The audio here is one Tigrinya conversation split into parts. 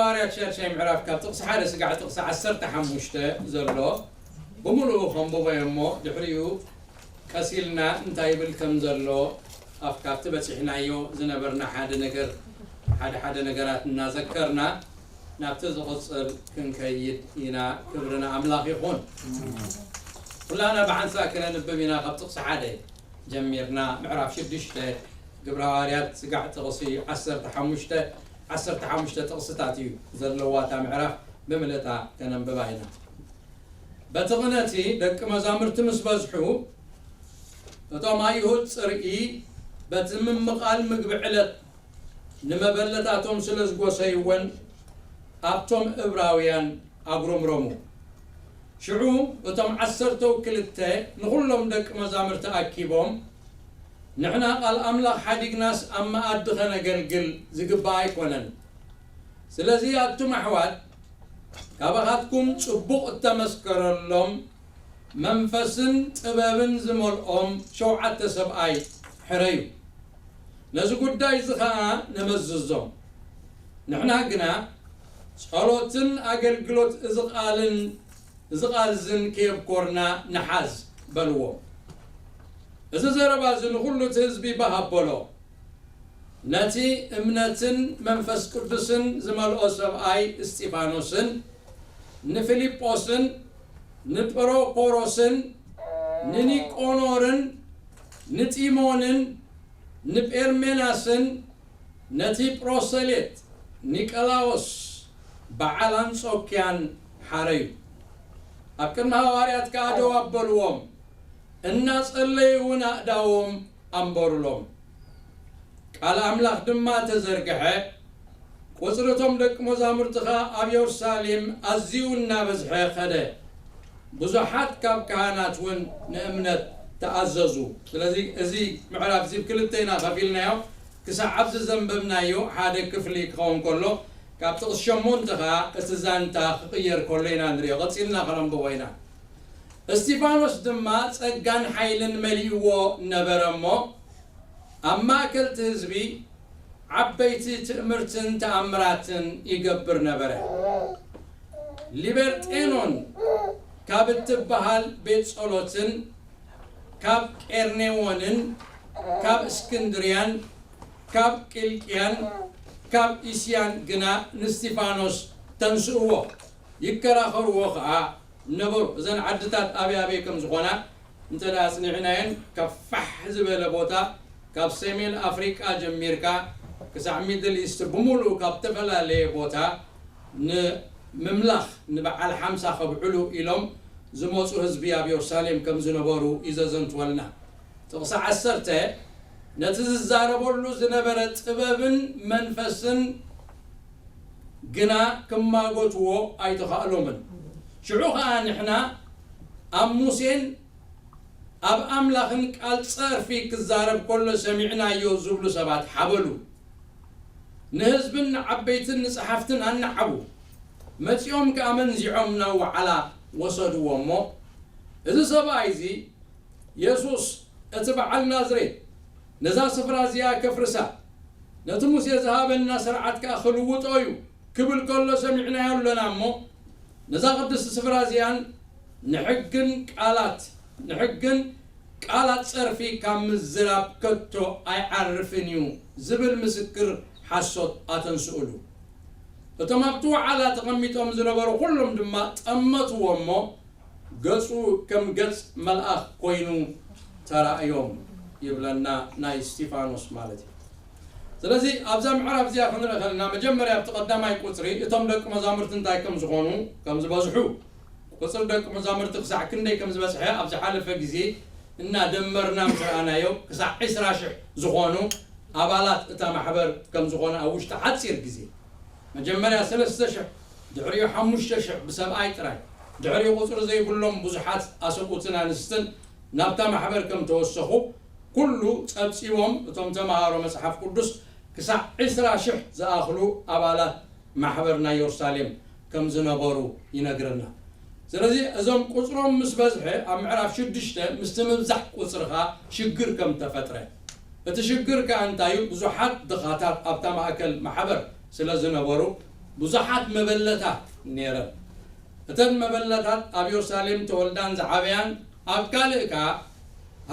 ሃዋርያት ሻድሻይ ምዕራፍ ካብ ጥቕሲ ሓደ ስጋዕ ጥቕሲ ዓሰርተ ሓሙሽተ ዘሎ ብምሉኡ ከንብቦ እየ እሞ፣ ድሕሪኡ ቀስ ኢልና እንታይ ይብል ከም ዘሎ ኣብ ካብቲ በጺሕናዮ ዝነበርና ሓደ ነገር፣ ሓደ ሓደ ነገራት እናዘከርና ናብቲ ዝቕጽል ክንከይድ ኢና። ክብሪ ንኣምላኽ ይኹን። ኩላና ብሓንሳእ ክነንብብ ኢና። ካብ ጥቕሲ ሓደ ጀሚርና ምዕራፍ ሽዱሽተ ግብረ ሃዋርያት ስጋዕ ጥቕሲ ዓሰርተ ሓሙሽተ፣ ዓሰርተ ሓሙሽተ ጥቕስታት እዩ ዘለዋ እታ ምዕራፍ። ብምልእታ ከነንብባ ኢና። በቲ ቕነቲ ደቂ መዛሙርቲ ምስ በዝሑ፣ እቶም ኣይሁድ ጽርኢ በቲ ምምቓል ምግቢ ዕለት ንመበለታቶም ስለ ዝጎሰይወን ኣብቶም እብራውያን ኣጉረምረሙ። ሽዑ እቶም ዓሰርተው ክልተ ንኹሎም ደቂ መዛሙርቲ ኣኪቦም፣ ንሕና ቃል ኣምላኽ ሓዲግናስ ኣብ መኣዲ ኸነገልግል ዝግባእ ኣይኮነን። ስለዚ ኣቱም ኣሕዋት፣ ካባኻትኩም ጽቡቕ እተመስከረሎም መንፈስን ጥበብን ዝመልኦም ሸውዓተ ሰብኣይ ሕረዩ። ነዚ ጉዳይ እዚ ኸኣ ነመዝዞም። ንሕና ግና ጸሎትን ኣገልግሎት እዚ ቃልን እዚ ቃል ዝን ከየብኮርና ንሓዝ በልዎም። እዚ ዘረባ እዚ ንኹሉ እቲ ህዝቢ ባህ ኣበሎ። ነቲ እምነትን መንፈስ ቅዱስን ዝመልኦ ሰብኣይ እስጢፋኖስን ንፊልጶስን ንጵሮኮሮስን ንኒቆኖርን ንጢሞንን ንጴርሜናስን ነቲ ፕሮሰሌት ኒቀላዎስ በዓል ኣንጾክያን ሓረዩ። ኣብ ቅድሚ ሃዋርያት ከኣ ደው ኣበልዎም፣ እናጸለዩ እውን ኣእዳዎም ኣንበሩሎም። ቃል ኣምላኽ ድማ ተዘርግሐ፣ ቁጽሪ እቶም ደቂ መዛሙርቲ ኸኣ ኣብ የሩሳሌም ኣዝዩ እናበዝሐ ኸደ። ብዙሓት ካብ ካህናት እውን ንእምነት ተኣዘዙ። ስለዚ እዚ ምዕራፍ እዚ ብክልተ ኢና ከፊልናዮ። ክሳዕ ኣብዚ ዘንበብናዮ ሓደ ክፍሊ ክኸውን ከሎ፣ ካብ ጥቕሲ ሸሞንተ ኸኣ እቲ ዛንታ ክቕየር ከሎ ኢና ንሪኦ። ቀጺልና ከነንብቦ ኢና። እስጢፋኖስ ድማ ጸጋን ሓይልን መሊእዎ ነበረ እሞ፣ ኣብ ማእከል እቲ ህዝቢ ዓበይቲ ትእምርትን ተኣምራትን ይገብር ነበረ። ሊበርጤኖን ካብ እትበሃል ቤት ጸሎትን ካብ ቄርኔዎንን ካብ እስክንድርያን ካብ ቂልቅያን ካብ እስያን ግና ንስጢፋኖስ ተንስእዎ፣ ይከራኸርዎ ኸኣ ነበሩ። እዘን ዓድታት ኣበይ ኣበይ ከም ዝኾና እንተ ደኣ ኣጽኒዕናየን፣ ካብ ፋሕ ዝበለ ቦታ፣ ካብ ሰሜን ኣፍሪቃ ጀሚርካ ክሳዕ ሚድል ኢስት ብምሉኡ ካብ ዝተፈላለየ ቦታ ንምምላኽ ንበዓል ሓምሳ ከብዕሉ ኢሎም ዝመጹ ህዝቢ ኣብ የሩሳሌም ከም ዝነበሩ እዩ ዘዘንትወልና። ጥቕሲ ዓሰርተ ነቲ ዝዛረበሉ ዝነበረ ጥበብን መንፈስን ግና ክማጎትዎ ኣይተኻእሎምን። ሽዑ ኸኣ ንሕና ኣብ ሙሴን ኣብ ኣምላኽን ቃል ጸርፊ ክዛረብ ከሎ ሰሚዕናዮ ዝብሉ ሰባት ሓበሉ። ንህዝብን ንዓበይትን ንጸሓፍትን ኣናዓቡ። መጺኦም ከኣ መንዚዖም ናብ ዋዕላ ወሰድዎ እሞ፣ እዚ ሰብኣይ እዚ የሱስ እቲ በዓል ናዝሬት ነዛ ስፍራ እዚኣ ከፍርሳ፣ ነቲ ሙሴ ዝሃበና ስርዓት ከኣ ክልውጦ እዩ ክብል ከሎ ሰሚዕናዮ ኣሎና እሞ፣ ነዛ ቅድስቲ ስፍራ እዚኣን ንሕግን ቃላት ንሕግን ቃላት ጸርፊ ካብ ምዝራብ ከቶ ኣይዓርፍን እዩ ዝብል ምስክር ሓሶት ኣተንስኡሉ። እቶም ኣብቲ ወዓላ ተቐሚጦም ዝነበሩ ኩሎም ድማ ጠመትዎ እሞ፣ ገጹ ከም ገጽ መልኣኽ ኮይኑ ተራእዮም ይብለና ናይ እስጢፋኖስ ማለት እዩ። ስለዚ ኣብዛ ምዕራፍ እዚኣ ክንርኢ ከለና፣ መጀመርያ ኣብቲ ቀዳማይ ቁጽሪ እቶም ደቂ መዛሙርቲ እንታይ ከም ዝኾኑ፣ ከም ዝበዝሑ፣ ቁጽሪ ደቂ መዛሙርቲ ክሳዕ ክንደይ ከም ዝበጽሐ ኣብ ዝሓለፈ ግዜ እናደመርና ምስ ረኣናዮ፣ ክሳዕ ዕስራ ሽሕ ዝኾኑ ኣባላት እታ ማሕበር ከም ዝኾነ ኣብ ውሽጢ ሓጺር ግዜ፣ መጀመርያ ሰለስተ ሽሕ፣ ድሕሪኡ ሓሙሽተ ሽሕ ብሰብኣይ ጥራይ፣ ድሕሪኡ ቁጽሪ ዘይብሎም ብዙሓት ኣሰብኡትን ኣንስትን ናብታ ማሕበር ከም ተወሰኹ፣ ኩሉ ጸብጺቦም እቶም ተመሃሮ መጽሓፍ ቅዱስ ክሳዕ ዕስራ ሽሕ ዝኣኽሉ ኣባላት ማሕበር ናይ የሩሳሌም ከም ዝነበሩ ይነግረና። ስለዚ እዞም ቁጽሮም ምስ በዝሐ ኣብ ምዕራፍ ሽዱሽተ ምስቲ ምብዛሕ ቁጽሪ ኸኣ ሽግር ከም ተፈጥረ፣ እቲ ሽግር ከኣ እንታይ እዩ? ብዙሓት ድኻታት ኣብታ ማእከል ማሕበር ስለ ዝነበሩ፣ ብዙሓት መበለታት ነይረን። እተን መበለታት ኣብ የሩሳሌም ተወልዳን ዝዓበያን ኣብ ካልእ ከኣ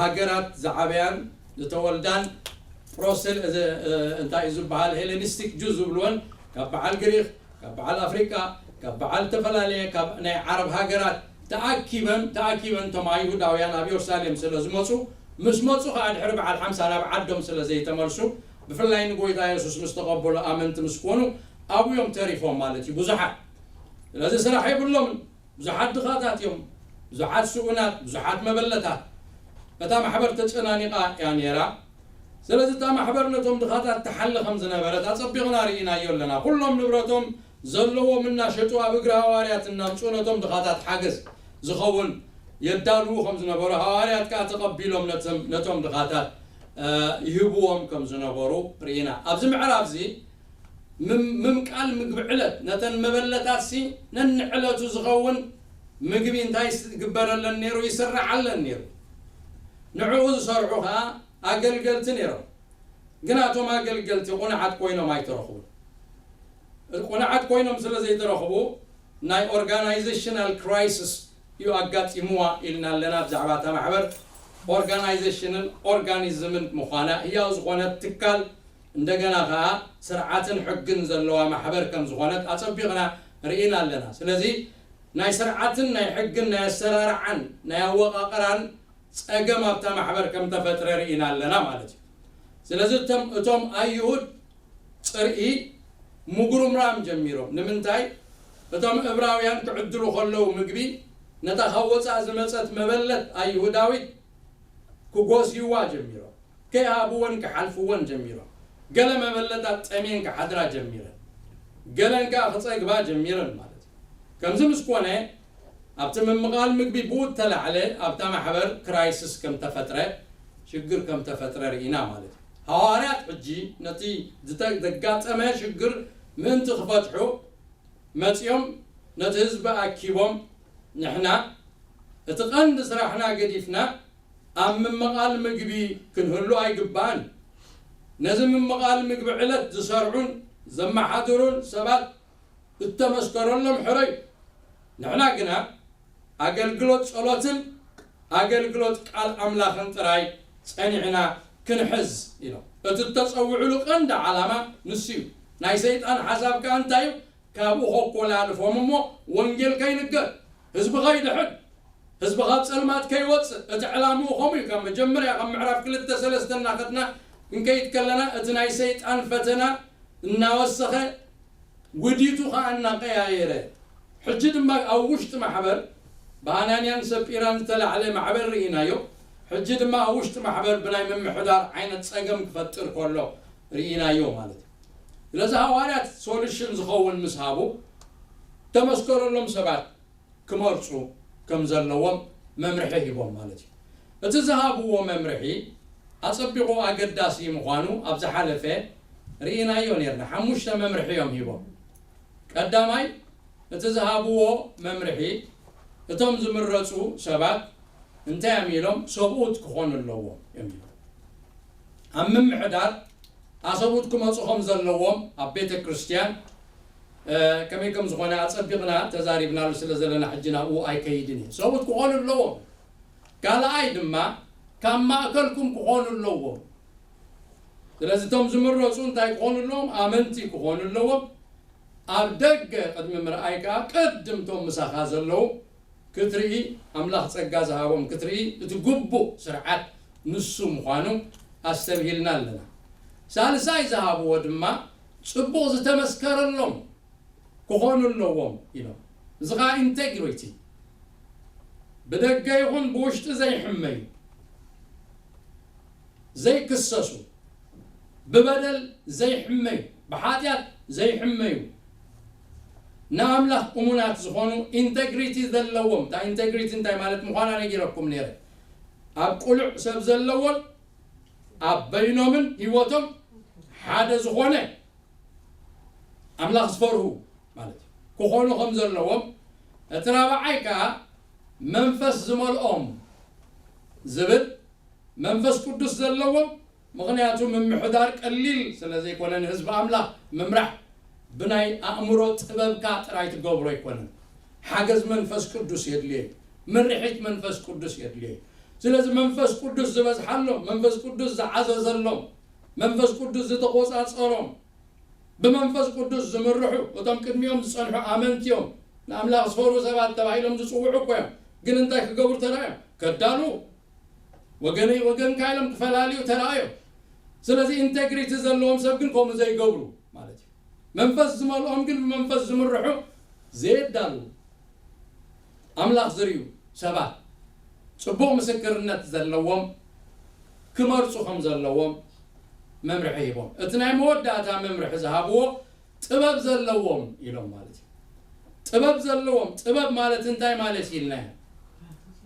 ሃገራት ዝዓበያን ዝተወልዳን ፕሮሰል እንታይ እዩ ዝበሃል ሄሌኒስቲክ ጁ ዝብልወን ካብ በዓል ግሪክ ካብ በዓል ኣፍሪቃ ካብ በዓል ዝተፈላለየ ካብ ናይ ዓረብ ሃገራት ተኣኪበን ተኣኪበን እቶም ኣይሁዳውያን ኣብ የሩሳሌም ስለ ዝመፁ ምስ መፁ ከዓ ድሕሪ በዓል ሓምሳ ናብ ዓዶም ስለ ዘይተመልሱ ብፍላይ ንጎይታ የሱስ ምስ ተቐበሉ ኣመንቲ ምስ ኮኑ ኣብኡ እዮም ተሪፎም ማለት እዩ ብዙሓት ስለዚ ስራሕ የብሎምን ብዙሓት ድኻታት እዮም ብዙሓት ስኡናት ብዙሓት መበለታት እታ ማሕበር ተጨናኒቓ እያ ነይራ ስለዚ እታ ማሕበር ነቶም ድኻታት ትሓሊ ከም ዝነበረት ኣጸቢቕና ርኢናዮ ኣለና ኩሎም ንብረቶም ዘለዎም እናሸጡ ኣብ እግሪ ሃዋርያት እናምፅኡ ነቶም ድኻታት ሓገዝ ዝኸውን የዳልዉ ከም ዝነበሩ ሃዋርያት ከዓ ተቐቢሎም ነቶም ድኻታት ይህብዎም ከም ዝነበሩ ርኢና ኣብዚ ምዕራፍ እዚ ምምቃል ምግቢ ዕለት ነተን መበለታት ሲ ነንዕለቱ ዝኸውን ምግቢ እንታይ ይግበረለን ነይሩ ይስራዓለን ነይሩ ንዕኡ ዝሰርሑ ከዓ ኣገልገልቲ ነይሮም ግን ኣቶም ኣገልገልቲ ቁኑዓት ኮይኖም ኣይተረኽቡን ቁኑዓት ኮይኖም ስለ ዘይተረኽቡ ናይ organizational crisis እዩ ኣጋጢምዋ ኢልና ኣለና ብዛዕባ እታ ማሕበር organization ን organism ን ምዃና ህያው ዝኾነት ትካል እንደገና ከዓ ስርዓትን ሕግን ዘለዋ ማሕበር ከም ዝኾነት ኣፀቢቕና ርኢና ኣለና ስለዚ ናይ ስርዓትን ናይ ሕግን ናይ ኣሰራርዓን ናይ ኣወቃቅራን ፀገም ኣብታ ማሕበር ከም ተፈጥረ ርኢና ኣለና ማለት እዩ ስለዚ እቶም ኣይሁድ ፅርኢ ምጉርምራም ጀሚሮም ንምንታይ እቶም እብራውያን ክዕድሉ ከለዉ ምግቢ ነታ ካብ ወፃእ ዝመፀት መበለት ኣይሁዳዊት ክጎስይዋ ጀሚሮም ከይሃብወን ክሓልፍወን ጀሚሮም ገለ መበለታት ጠሜን ክሓድራ ጀሚረን ገለን ከዓ ክፀግባ ጀሚረን ማለት እዩ ከምዚ ምስ ኮነ ኣብቲ ምምቓል ምግቢ ብኡ እተላዕለ ኣብታ ማሕበር ክራይስስ ከም ተፈጥረ ሽግር ከም ተፈጥረ ርኢና ማለት እዩ። ሃዋርያት ሕጂ ነቲ ዘጋጠመ ሽግር ምእንቲ ክፈትሑ መጺኦም ነቲ ህዝቢ ኣኪቦም ንሕና እቲ ቀንዲ ስራሕና ገዲፍና ኣብ ምምቓል ምግቢ ክንህሉ ኣይግባእን። ነዚ ምምቓል ምግቢ ዕለት ዝሰርዑን ዘመሓድሩን ሰባት እተመስከረሎም ሕረ እዩ። ንሕና ግና ኣገልግሎት ጸሎትን ኣገልግሎት ቃል ኣምላኽን ጥራይ ጸኒዕና ክንሕዝ ኢሎም። እቲ እተጸውዕሉ ቀንዲ ዓላማ ንሱ እዩ። ናይ ሰይጣን ሓሳብ ከኣ እንታይ እዩ? ካብኡ ከኮላልፎም እሞ ወንጌል ከይንገር፣ ህዝቢ ከይድሕን፣ ህዝቢ ካብ ጸልማት ከይወጽእ፣ እቲ ዕላምኡ ከምኡ እዩ። ካብ መጀመርያ ካብ ምዕራፍ ክልተ ሰለስተ እናኸድና ክንከይድ ከለና እቲ ናይ ሰይጣን ፈተና እናወሰኸ ውዲቱ ኸኣ እናቀያየረ፣ ሕጂ ድማ ኣብ ውሽጢ ማሕበር ብኣናንያን ሰጲራን ዝተላዕለ ማሕበር ርኢናዮ። ሕጂ ድማ ኣብ ውሽጢ ማሕበር ብናይ ምምሕዳር ዓይነት ጸገም ክፈጥር ከሎ ርኢናዮ ማለት እዩ። ስለዚ ሃዋርያት ሶሉሽን ዝኸውን ምስ ሃቡ ተመስከረሎም ሰባት ክመርጹ ከም ዘለዎም መምርሒ ሂቦም ማለት እዩ። እቲ ዝሃብዎ መምርሒ ኣጸቢቑ ኣገዳሲ ምዃኑ ኣብ ዝሓለፈ ርኢናዮ ነርና። ሓሙሽተ መምርሒ እዮም ሂቦም። ቀዳማይ እቲ ዝሃብዎ መምርሒ እቶም ዝምረጹ ሰባት እንታይ እዮም ኢሎም ሰብኡት ክኾኑ ኣለዎም እዮም ኢሎም። ኣብ ምምሕዳር ኣሰብኡት ክመፁ ከም ዘለዎም ኣብ ቤተ ክርስትያን ከመይ ከም ዝኾነ ኣፀቢቕና ተዛሪብናሉ ስለ ዘለና ሕጂ ናብኡ ኣይከይድን እየ። ሰብኡት ክኾኑ ኣለዎም። ካልኣይ ድማ ካብ ማእከልኩም ክኾኑ ኣለዎም። ስለዚ እቶም ዝምረፁ እንታይ ክኾኑ ኣለዎም? ኣመንቲ ክኾኑ ኣለዎም። ኣብ ደገ ቅድሚ ምርኣይ ከዓ ቅድምቶም ምሳኻ ዘለዉ ክትርኢ ኣምላኽ ጸጋ ዝሃቦም ክትርኢ እቲ ግቡእ ስርዓት ንሱ ምዃኑ ኣስተብሂልና ኣለና። ሳልሳይ ዝሃብዎ ድማ ጽቡቕ ዝተመስከረሎም ክኾኑ ኣለዎም ኢሎም። እዚ ኸዓ ኢንቴግሪቲ ብደገ ይኹን ብውሽጢ ዘይሕመዩ ዘይክሰሱ ብበደል ዘይሕመዩ ብሓጢኣት ዘይሕመዩ ንኣምላኽ እሙናት ዝኾኑ ኢንተግሪቲ ዘለዎም እታ ኢንተግሪቲ እንታይ ማለት ምዃና ነጊረኩም ነይረ ኣብ ቁሉዕ ሰብ ዘለዎን ኣብ በይኖምን ህይወቶም ሓደ ዝኾነ ኣምላኽ ዝፈርሁ ማለት እዩ ክኾኑ ከም ዘለዎም እቲ ራብዓይ ከዓ መንፈስ ዝመልኦም ዝብል መንፈስ ቅዱስ ዘለዎም ምኽንያቱ ምምሕዳር ቀሊል ስለ ዘይኮነ ንህዝቢ ኣምላኽ ምምራሕ ብናይ ኣእምሮ ጥበብካ ጥራይ ትገብሮ ኣይኮነን። ሓገዝ መንፈስ ቅዱስ የድልየ፣ ምርሒት መንፈስ ቅዱስ የድልየ። ስለዚ መንፈስ ቅዱስ ዝበዝሓሎም፣ መንፈስ ቅዱስ ዝዓዘዘሎም፣ መንፈስ ቅዱስ ዝተቆጻጸሮም፣ ብመንፈስ ቅዱስ ዝምርሑ፣ እቶም ቅድሚኦም ዝጸንሑ ኣመንቲ እዮም። ንኣምላኽ ዝፈሩ ሰባት ተባሂሎም ዝጽውዑ እኮ እዮም። ግን እንታይ ክገብሩ ተራእዮም? ከዳሉ፣ ወገነይ ወገንካ ኢሎም ክፈላልዩ ተራእዮም። ስለዚ ኢንቴግሪቲ ዘለዎም ሰብ ግን ከምኡ ዘይገብሩ ማለት እዩ። መንፈስ ዝመልኦም ግን ብመንፈስ ዝምርሑ ዘየዳሉ ኣምላኽ ዝርእዩ ሰባት፣ ጽቡቕ ምስክርነት ዘለዎም ክመርጹ ከም ዘለዎም መምርሒ ሂቦም። እቲ ናይ መወዳእታ መምርሒ ዝሃብዎ ጥበብ ዘለዎም ኢሎም ማለት እዩ። ጥበብ ዘለዎም፣ ጥበብ ማለት እንታይ ማለት ኢልናዮ?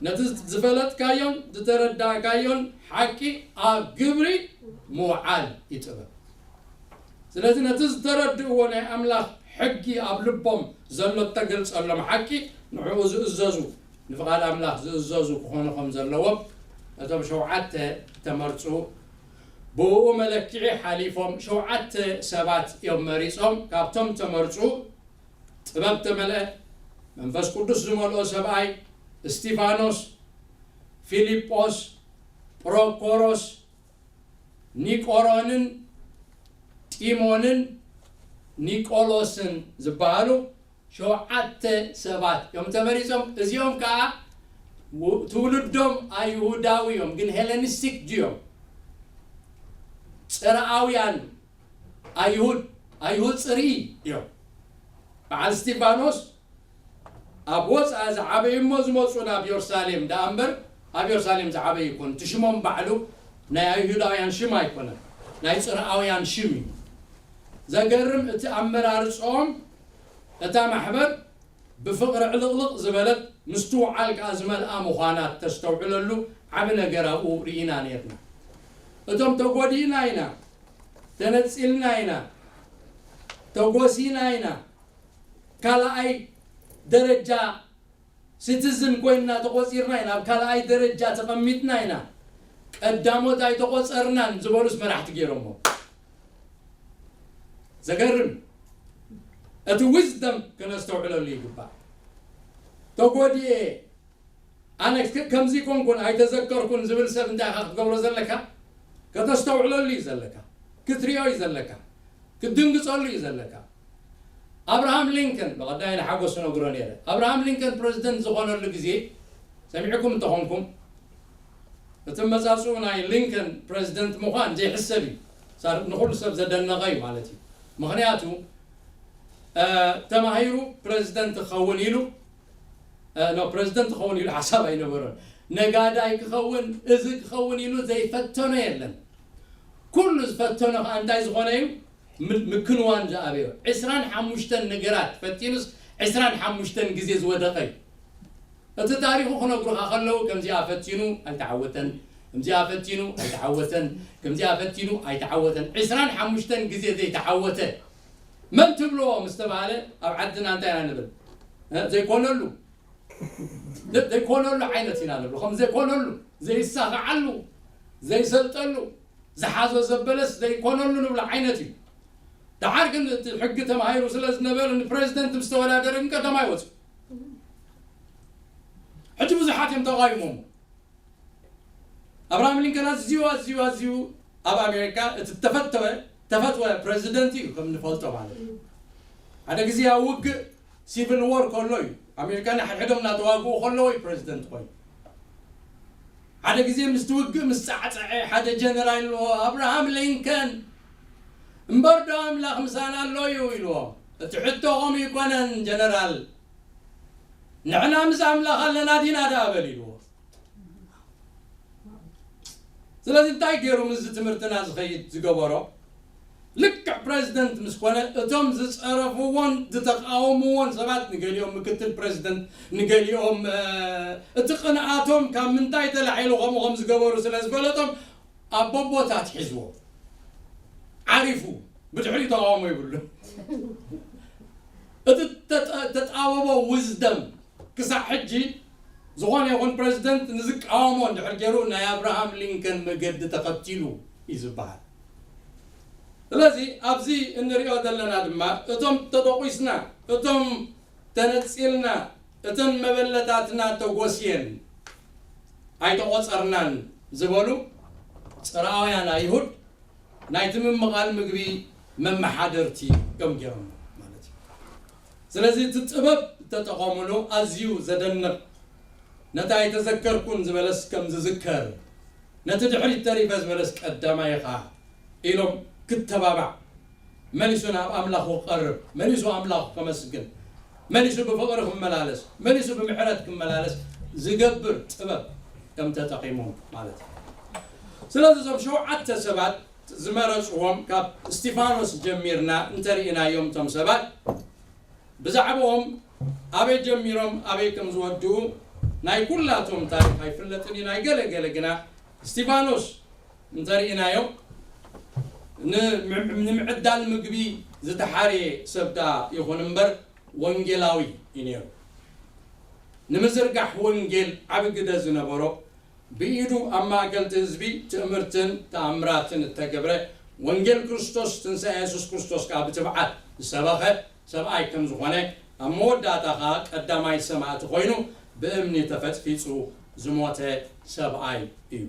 ነቲ ዝፈለጥካዮን ዝተረዳእካዮን ሓቂ ኣብ ግብሪ ምውዓል እዩ ጥበብ። ስለዚ ነቲ ዝተረድእዎ ናይ ኣምላኽ ሕጊ ኣብ ልቦም ዘሎ እተገልጸሎም ሓቂ ንዕኡ ዝእዘዙ፣ ንፍቓድ ኣምላኽ ዝእዘዙ ክኾኑ ከም ዘለዎም እቶም ሸውዓተ ተመርጹ ብእኡ መለክዒ ሓሊፎም ሸውዓተ ሰባት እዮም መሪጾም። ካብቶም ተመርጹ ጥበብ ተመልአ መንፈስ ቅዱስ ዝመልኦ ሰብኣይ እስጢፋኖስ፣ ፊልጶስ፣ ጵሮኮሮስ፣ ኒቆሮንን ጢሞንን ኒቆሎስን ዝበሃሉ ሸውዓተ ሰባት እዮም ተመሪጾም። እዚኦም ከኣ ው-፣ ትውልዶም ኣይሁዳዊ እዮም፣ ግን ሄለኒስቲክ ጅዩ እዮም። ጽርኣውያን ኣይሁድ፣ ኣይሁድ ጽርኢ እዮም። በዓል እስጢፋኖስ ኣብ ወጻኢ ዝዓበዩ እሞ ዝመጹ ናብ የሩሳሌም ደኣ እምበር፣ ኣብ የሩሳሌም ዝዓበዩ ይኮኑ። እቲ ሽሞም ባዕሉ ናይ ኣይሁዳውያን ሽም ኣይኮነን፣ ናይ ጽርኣውያን ሽም እዩ። ዘገርም፣ እቲ ኣመራርጾም እታ ማሕበር ብፍቕሪ ዕልቕልቕ ዝበለት ምስትውዓል ከኣ ዝመልኣ ምዃና ተስተውዕለሉ ዓቢ ነገር ኣብኡ ርኢና ነርና። እቶም ተጎዲእና ኢና፣ ተነጺልና ኢና፣ ተጎሲና ኢና፣ ካልኣይ ደረጃ ሲቲዝን ኮይንና ተቆጺርና ኢና፣ ኣብ ካልኣይ ደረጃ ተቐሚጥና ኢና፣ ቀዳሞት ኣይተቆጸርናን ዝበሉስ መራሕቲ ገይሮሞ። ዘገርም። እቲ ዊዝደም ከነስተውዕለሉ ይግባእ። ተጎዲኤ፣ ኣነ ከ-፣ ከምዚ ኮንኩን ኣይተዘከርኩን ዝብል ሰብ እንታይ ኢኻ ክትገብሮ ዘለካ? ከተስተውዕለሉ እዩ ዘለካ፣ ክትሪኦ እዩ ዘለካ፣ ክትድንግጸሉ እዩ ዘለካ። ኣብርሃም ሊንከን፣ ብቐዳይ ንሓጎስ ነግሮ ነይረ። ኣብርሃም ሊንከን ፕረዚደንት ዝኾነሉ ግዜ ሰሚዕኩም እንተኾንኩም፣ እቲ መጻጽኡ ናይ ሊንከን ፕረዚደንት ምዃን ዘይሕሰብ እዩ። ሳር-፣ ንኹሉ ሰብ ዘደነቐ እዩ ማለት እዩ። ምኽንያቱ፣ እ፣ ተማሂሩ ፕረዚደንት ክኸውን ኢሉ፣ እ፣ ኖ፣ ፕረዚደንት ክኸውን ኢሉ ሓሳብ ኣይነበሮን። ነጋዳይ ክኸውን፣ እዚ ክኸውን ኢሉ ዘይፈተኖ የለን። ኩሉ ዝፈተኖ ከኣ እንታይ ዝኾነ እዩ? ም-፣ ምክንዋን ዝኣበዮ። ዕስራን ሓሙሽተን ነገራት ፈቲኑስ ዕስራን ሓሙሽተን ግዜ ዝወደቐ እዩ። እቲ ታሪኹ ክነግሩኻ ከለዉ፣ ከምዚኣ ፈቲኑ ኣይተዓወተን፣ ከምዚኣ ፈቲኑ ኣይተዓወተን፣ ከምዚኣ ፈቲኑ ኣይተዓወተን። ዕስራን ሓሙሽተን ግዜ ዘይተዓወተ መን ትብልዎ ምስ ተባሃለ፣ ኣብ ዓድና እንታይ ኢና ንብል? እ፣ ዘይኮነሉ። ደ-፣ ዘይኮነሉ ዓይነት ኢና ንብሎ። ከም ዘይኮነሉ፣ ዘይሳኻዓሉ፣ ዘይሰልጠሉ፣ ዝሓዞ ዘበለስ ዘይኮነሉ ንብሎ ዓይነት እዩ። ደሓር ግን እቲ ሕጊ ተማሂሩ ስለ ዝነበረ ንፕሬዚደንት ምስ ተወዳደረ ግን ቀዳማይ ወፂኡ። ሕጂ ብዙሓት እዮም ተቓዊሞሞ። ኣብርሃም ሊንከን ኣዝዩ፣ ኣዝዩ፣ ኣዝዩ ኣብ ኣሜሪካ እቲ ተፈተወ፣ ተፈትወ ፕሬዚደንት እዩ ከም ንፈልጦ ማለት እዩ። ሓደ ግዜ ኣብ ውግእ ሲቪል ዎር ከሎ እዩ። ኣሜሪካ ንሓድሕዶም እናተዋግኡ ከለዉ እዩ ፕሬዚደንት ኮይኑ። ሓደ ግዜ ምስቲ ውግእ ምስ ጻዕጸዐ ሓደ ጀነራል ኢልዎ፣ "ኣብርሃም ሊንከን እምበር ዶ ኣምላኽ ምሳና ኣሎ እዩ?" ኢልዎ። "እቲ ሕቶ ከምኡ ይኮነን ጀነራል፣ ንሕና ምስ ኣምላኽ ኣለና ዲና ደኣ በል" ኢልዎ። ስለዚ እንታይ ገይሩ ምስዚ ትምህርትና ዝኸይድ ዝገበሮ? ልክዕ ፕሬዚደንት ምስ ኮነ እቶም ዝጸረፍዎን ዝተቃወምዎን ሰባት፣ ንገሊኦም ምክትል ፕሬዚደንት፣ ንገሊኦም፣ እ፣ እቲ ቅንኣቶም ካብ ምንታይ ተላዒሉ ከምኡ ከም ዝገበሩ ስለ ዝፈለጦም ኣብ ቦቦታት ሒዝዎ ዓሪፉ፣ ብድሕሪኡ ተቃውሞ ይብሉ። እቲ ተጠ-፣ ተጣበቦ ዊዝደም ክሳዕ ሕጂ ዝኾነ ይኹን ፕሬዚደንት ንዝቃወሞ እንድሕር ገይሩ ናይ ኣብርሃም ሊንከን መገዲ ተኸቲሉ እዩ ዝበሃል። ስለዚ ኣብዚ እንሪኦ ዘለና ድማ እቶም ተጠቒስና፣ እቶም ተነጺልና፣ እተን መበለታትና ተጎስየን ኣይተቖጸርናን ዝበሉ ጽርኣውያን ኣይሁድ ናይቲ ምምቓል ምግቢ መመሓደርቲ እዮም ገይሮም ማለት እዩ። ስለዚ እቲ ጥበብ እተጠቐምሉ ኣዝዩ ዘደንቕ፣ ነታ ኣይተዘከርኩን ዝበለስ ከም ዝዝከር፣ ነቲ ድሕሪት ተሪፈ ዝበለስ ቀዳማይ ኢኻ ኢሎም ክተባባዕ፣ መሊሱ ናብ ኣምላኹ ክቐርብ፣ መሊሱ ኣምላኹ ከመስግን፣ መሊሱ ብፍቕሪ ክመላለስ፣ መሊሱ ብምሕረት ክመላለስ ዝገብር ጥበብ ከም ተጠቒሞም ማለት እዩ። ስለዚ እዞም ሸውዓተ ሰባት ዝመረጽዎም ካብ እስጢፋኖስ ጀሚርና እንተርኢናዮም እቶም ሰባት ብዛዕባኦም ኣበይ ጀሚሮም ኣበይ ከም ዝወድኡ ናይ ኩላቶም ታሪኽ ኣይፍለጥን እዩ። ናይ ገለ ገለ ግና እስጢፋኖስ እንተርኢናዮ ን-፣ ንምዕዳል ምግቢ ዝተሓርየ ሰብ ደኣ ይኹን እምበር ወንጌላዊ እዩ ነይሩ። ንምዝርጋሕ ወንጌል ዓቢ ግደ ዝነበሮ፣ ብኢዱ ኣብ ማእከል እቲ ህዝቢ ትእምርትን ተኣምራትን እተገብረ፣ ወንጌል ክርስቶስ ትንሳኤ የሱስ ክርስቶስ ከኣ ብትብዓት ዝሰበኸ ሰብኣይ ከም ዝኾነ፣ ኣብ መወዳእታ ከኣ ቀዳማይ ሰማእቲ ኮይኑ ብእምኒ ተፈጽፊጹ ዝሞተ ሰብኣይ እዩ።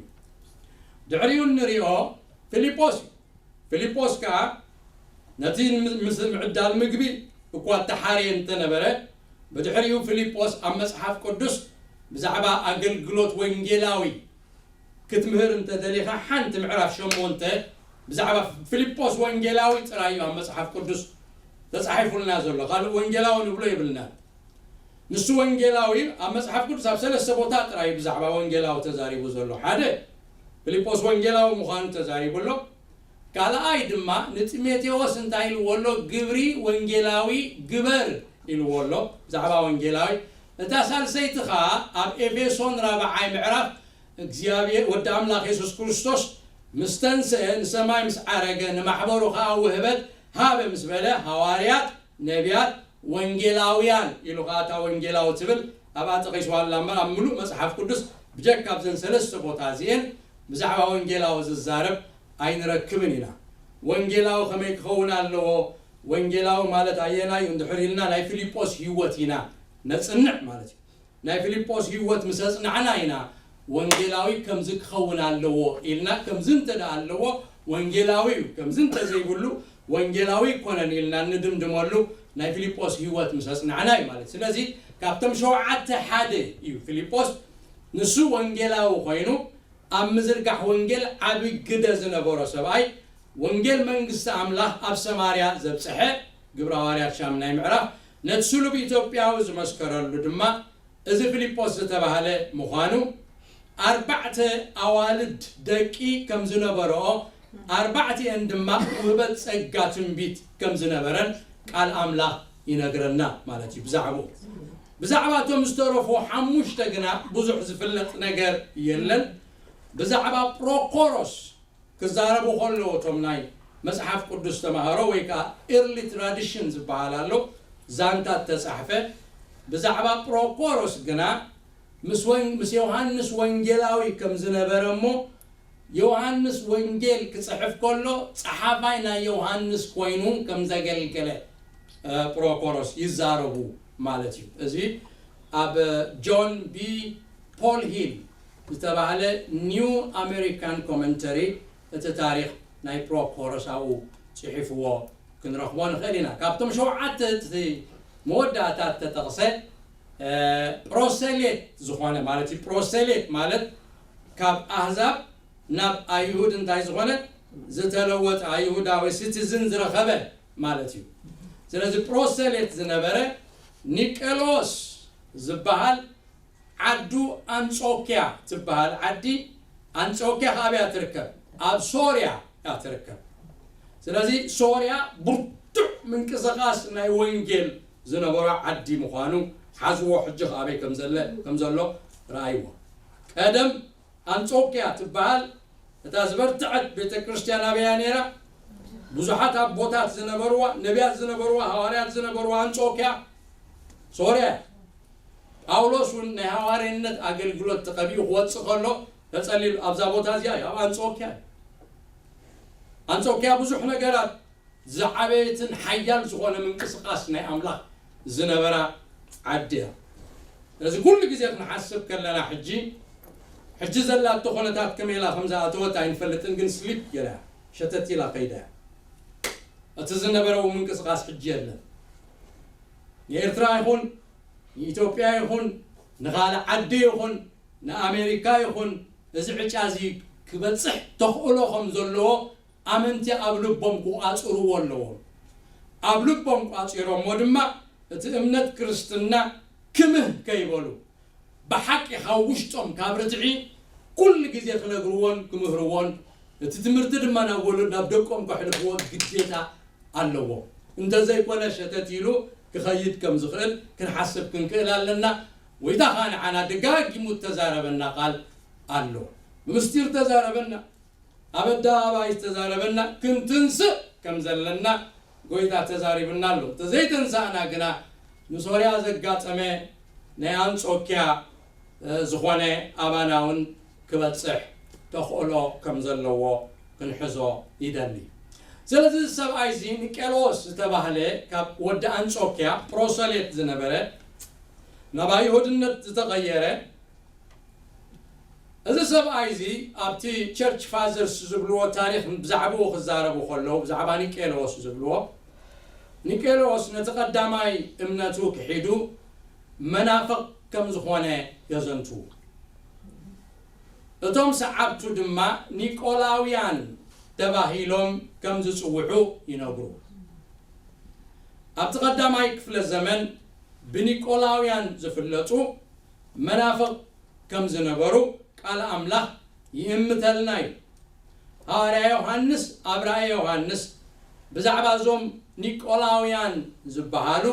ድሕሪኡ እንሪኦ ፊልጶስ እዩ። ፊልጶስ ከኣ ነቲ ምስ ምዕዳል ምግቢ እኳ እተሓርየ እንተነበረ፣ ብድሕሪኡ ፊልጶስ ኣብ መጽሓፍ ቅዱስ ብዛዕባ ኣገልግሎት ወንጌላዊ ክትምህር እንተደሊኻ፣ ሓንቲ ምዕራፍ ሸሞንተ ብዛዕባ ፊልጶስ ወንጌላዊ ጥራይ እዩ ኣብ መጽሓፍ ቅዱስ ተጻሒፉልና ዘሎ። ካልእ ወንጌላዊ ንብሎ የብልናን። ንሱ ወንጌላዊ ኣብ መጽሓፍ ቅዱስ ኣብ ሰለስተ ቦታ ጥራይ ብዛዕባ ወንጌላዊ ተዛሪቡ ዘሎ። ሓደ፣ ፊልጶስ ወንጌላዊ ምዃኑ ተዛሪቡ ኣሎ። ካልኣይ ድማ ንጢሞቴዎስ እንታይ ኢልዎ ኣሎ? ግብሪ ወንጌላዊ ግበር ኢልዎ ኣሎ፣ ብዛዕባ ወንጌላዊ። እታ ሳልሰይቲ ኸኣ ኣብ ኤፌሶን ራብዓይ ምዕራፍ እግዚኣብሔር ወዲ ኣምላኽ የሱስ ክርስቶስ ምስ ተንስአ፣ ንሰማይ ምስ ዓረገ፣ ንማሕበሩ ኸኣ ውህበት ሃበ ምስ በለ፣ ሃዋርያት፣ ነቢያት፣ ወንጌላውያን ኢሉ ኸኣ እታ ወንጌላዊ ትብል ኣብኣ ጠቒስዋ ኣላ እምበር፣ ኣብ ምሉእ መጽሓፍ ቅዱስ ብጀካ ኣብዘን ሰለስተ ቦታ እዚኤን ብዛዕባ ወንጌላዊ ዝዛረብ ኣይንረክብን ኢና። ወንጌላዊ ከመይ ክኸውን ኣለዎ? ወንጌላዊ ማለት ኣየናይ እዩ? እንድሕር ኢልና ናይ ፊልጶስ ህይወት ኢና ነጽንዕ ማለት እዩ። ናይ ፊልጶስ ህይወት ምስ ኣጽናዕና ኢና ወንጌላዊ ከምዚ ክኸውን ኣለዎ ኢልና፣ ከምዚ እንተ ደኣ ኣለዎ ወንጌላዊ እዩ፣ ከምዚ እንተ ዘይብሉ ወንጌላዊ ኣይኮነን ኢልና እንድምድመሉ ናይ ፊልጶስ ህይወት ምስ ኣጽናዕና እዩ ማለት እዩ። ስለዚ ካብቶም ሸውዓተ ሓደ እዩ ፊልጶስ። ንሱ ወንጌላዊ ኮይኑ ኣብ ምዝርጋሕ ወንጌል ዓቢ ግደ ዝነበሮ ሰብኣይ፣ ወንጌል መንግስቲ ኣምላኽ ኣብ ሰማርያ ዘብጽሐ፣ ግብረ ሃዋርያት ሻምናይ ምዕራፍ፣ ነቲ ስሉብ ኢትዮጵያዊ ዝመስከረሉ ድማ እዚ ፊልጶስ ዝተባህለ ምዃኑ፣ ኣርባዕተ ኣዋልድ ደቂ ከም ዝነበርኦ፣ ኣርባዕቲኤን ድማ ውህበት ጸጋ ትንቢት ከም ዝነበረን ቃል ኣምላኽ ይነግረና ማለት እዩ። ብዛዕባኡ፣ ብዛዕባ እቶም ዝተረፉ ሓሙሽተ ግና ብዙሕ ዝፍለጥ ነገር የለን። ብዛዕባ ፕሮኮሮስ ክዛረቡ ከለዉ እቶም ናይ መጽሓፍ ቅዱስ ተማሃሮ ወይ ከኣ ኤርሊ ትራዲሽን ዝበሃል ኣሎ፣ ዛንታ እተጻሕፈ ብዛዕባ ፕሮኮሮስ ግና ምስ ወን-፣ ምስ ዮሃንስ ወንጌላዊ ከም ዝነበረ እሞ ዮሃንስ ወንጌል ክጽሕፍ ከሎ ጸሓፋይ ናይ ዮሃንስ ኮይኑ ከም ዘገልገለ፣ እ፣ ፕሮኮሮስ ይዛረቡ ማለት እዩ። እዚ ኣብ ጆን ቢ ፖል ሂል ዝተባህለ ኒው ኣሜሪካን ኮመንተሪ እቲ ታሪኽ ናይ ፕሮኮሮስ ኣብኡ ጽሒፍዎ ክንረኽቦ ንኽእል ኢና። ካብቶም ሸውዓተ እቲ መወዳእታ እተጠቕሰ፣ እ፣ ፕሮሰሌት ዝኾነ ማለት እዩ። ፕሮሰሌት ማለት ካብ ኣህዛብ ናብ ኣይሁድ እንታይ ዝኾነ ዝተለወጠ ኣይሁዳዊ ሲቲዝን ዝረኸበ ማለት እዩ። ስለዚ ፕሮሰሌት ዝነበረ ኒቄሎስ ዝበሃል ዓዱ ኣንጾኪያ ትበሃል ዓዲ፣ ኣንጾኪያ ከኣ ኣብያ ትርከብ፣ ኣብ ሶርያ እያ ትርከብ። ስለዚ ሶርያ ብርቱዕ ምንቅስቓስ ናይ ወንጌል ዝነበሮ ዓዲ ምዃኑ ሓዝዎ። ሕጂ ከኣ ኣበይ ከም ዘለ-፣ ከም ዘሎ ረኣይዎ። ቀደም ኣንጾኪያ ትበሃል እታ ዝበርትዐት ቤተ ክርስቲያን ኣበያ ነይራ? ብዙሓት ኣቦታት ዝነበርዋ፣ ነቢያት ዝነበርዋ፣ ሃዋርያት ዝነበርዋ ኣንጾኪያ ሶርያ እያ። ጳውሎስ እውን ናይ ሃዋርያነት ኣገልግሎት ተቐቢኡ ክወጽእ ከሎ ተጸሊሉ ኣብዛ ቦታ እዚኣ እዩ፣ ኣብ ኣንጾኪያ እዩ። ኣንጾኪያ ብዙሕ ነገራት ዝዓበየትን ሓያል ዝኾነ ምንቅስቃስ ናይ ኣምላኽ ዝነበራ ዓዲ እያ። ስለዚ ኩሉ ግዜ ክንሓስብ ከለና ሕጂ፣ ሕጂ ዘላቶ ኩነታት ከመይ ኢላ ከም ዝኣተወት ኣይንፈልጥን፣ ግን ስሊፕ ገይራ እያ፣ ሸተት ኢላ ከይዳ እያ። እቲ ዝነበረ ምንቅስቃስ ሕጂ የለን። ንኤርትራ ይኹን ንኢትዮጵያ ይኹን ንኻልእ ዓዲ ይኹን ንኣሜሪካ ይኹን እዚ ዕጫ እዚ ክበጽሕ ተኽእሎ ከም ዘለዎ ኣመንቲ ኣብ ልቦም ክቋጽርዎ ኣለዎም። ኣብ ልቦም ቋጺሮሞ ድማ እቲ እምነት ክርስትና ክምህ ከይበሉ ብሓቂ ካብ ውሽጦም ካብ ርትዒ ኩሉ ግዜ ክነግርዎን ክምህርዎን እቲ ትምህርቲ ድማ ናብ ወለድ ናብ ደቆም ከሕልፍዎ ግዴታ ኣለዎ። እንተዘይኮነ ሸተት ኢሉ ክኸይድ ከም ዝኽእል ክንሓስብ ክንክእል ኣለና። ጎይታ ኸኣ ንዓና ደጋጊሙ እተዛረበና ቃል ኣሎ። ብምስጢር ተዛረበና፣ ኣብ ኣደባባይ ዝተዛረበና ክንትንስእ ከም ዘለና ጎይታ ተዛሪብና ኣሎ። እንተዘይተንሳእና ግና ንሶርያ ዘጋጠመ ናይ ኣንጾኪያ ዝኾነ ኣባና እውን ክበጽሕ ተኽእሎ ከም ዘለዎ ክንሕዞ ይደሊ። ስለዚ እዚ ሰብኣይ እዚ ኒቄሎስ ዝተባህለ ካብ ወዲ ኣንጾኪያ ፕሮሰሌት ዝነበረ ናብ ኣይሁድነት ዝተቐየረ እዚ ሰብኣይ እዚ ኣብቲ ቸርች ፋዘርስ ዝብልዎ ታሪኽ ብዛዕባኡ ክዛረቡ ከለዉ ብዛዕባ ኒቄሎስ ዝብልዎ ኒቄሎስ ነቲ ቀዳማይ እምነቱ ክሒዱ መናፍቕ ከም ዝኾነ የዘንትዉ። እቶም ሰዓብቱ ድማ ኒቆላውያን ተባሂሎም ከም ዝጽውዑ ይነግሩ። ኣብቲ ቀዳማይ ክፍለ ዘመን ብኒቆላውያን ዝፍለጡ መናፍቕ ከም ዝነበሩ ቃል ኣምላኽ ይእምተልና እዩ። ሃዋርያ ዮሃንስ ኣብ ራእየ ዮሃንስ ብዛዕባ እዞም ኒቆላውያን ዝበሃሉ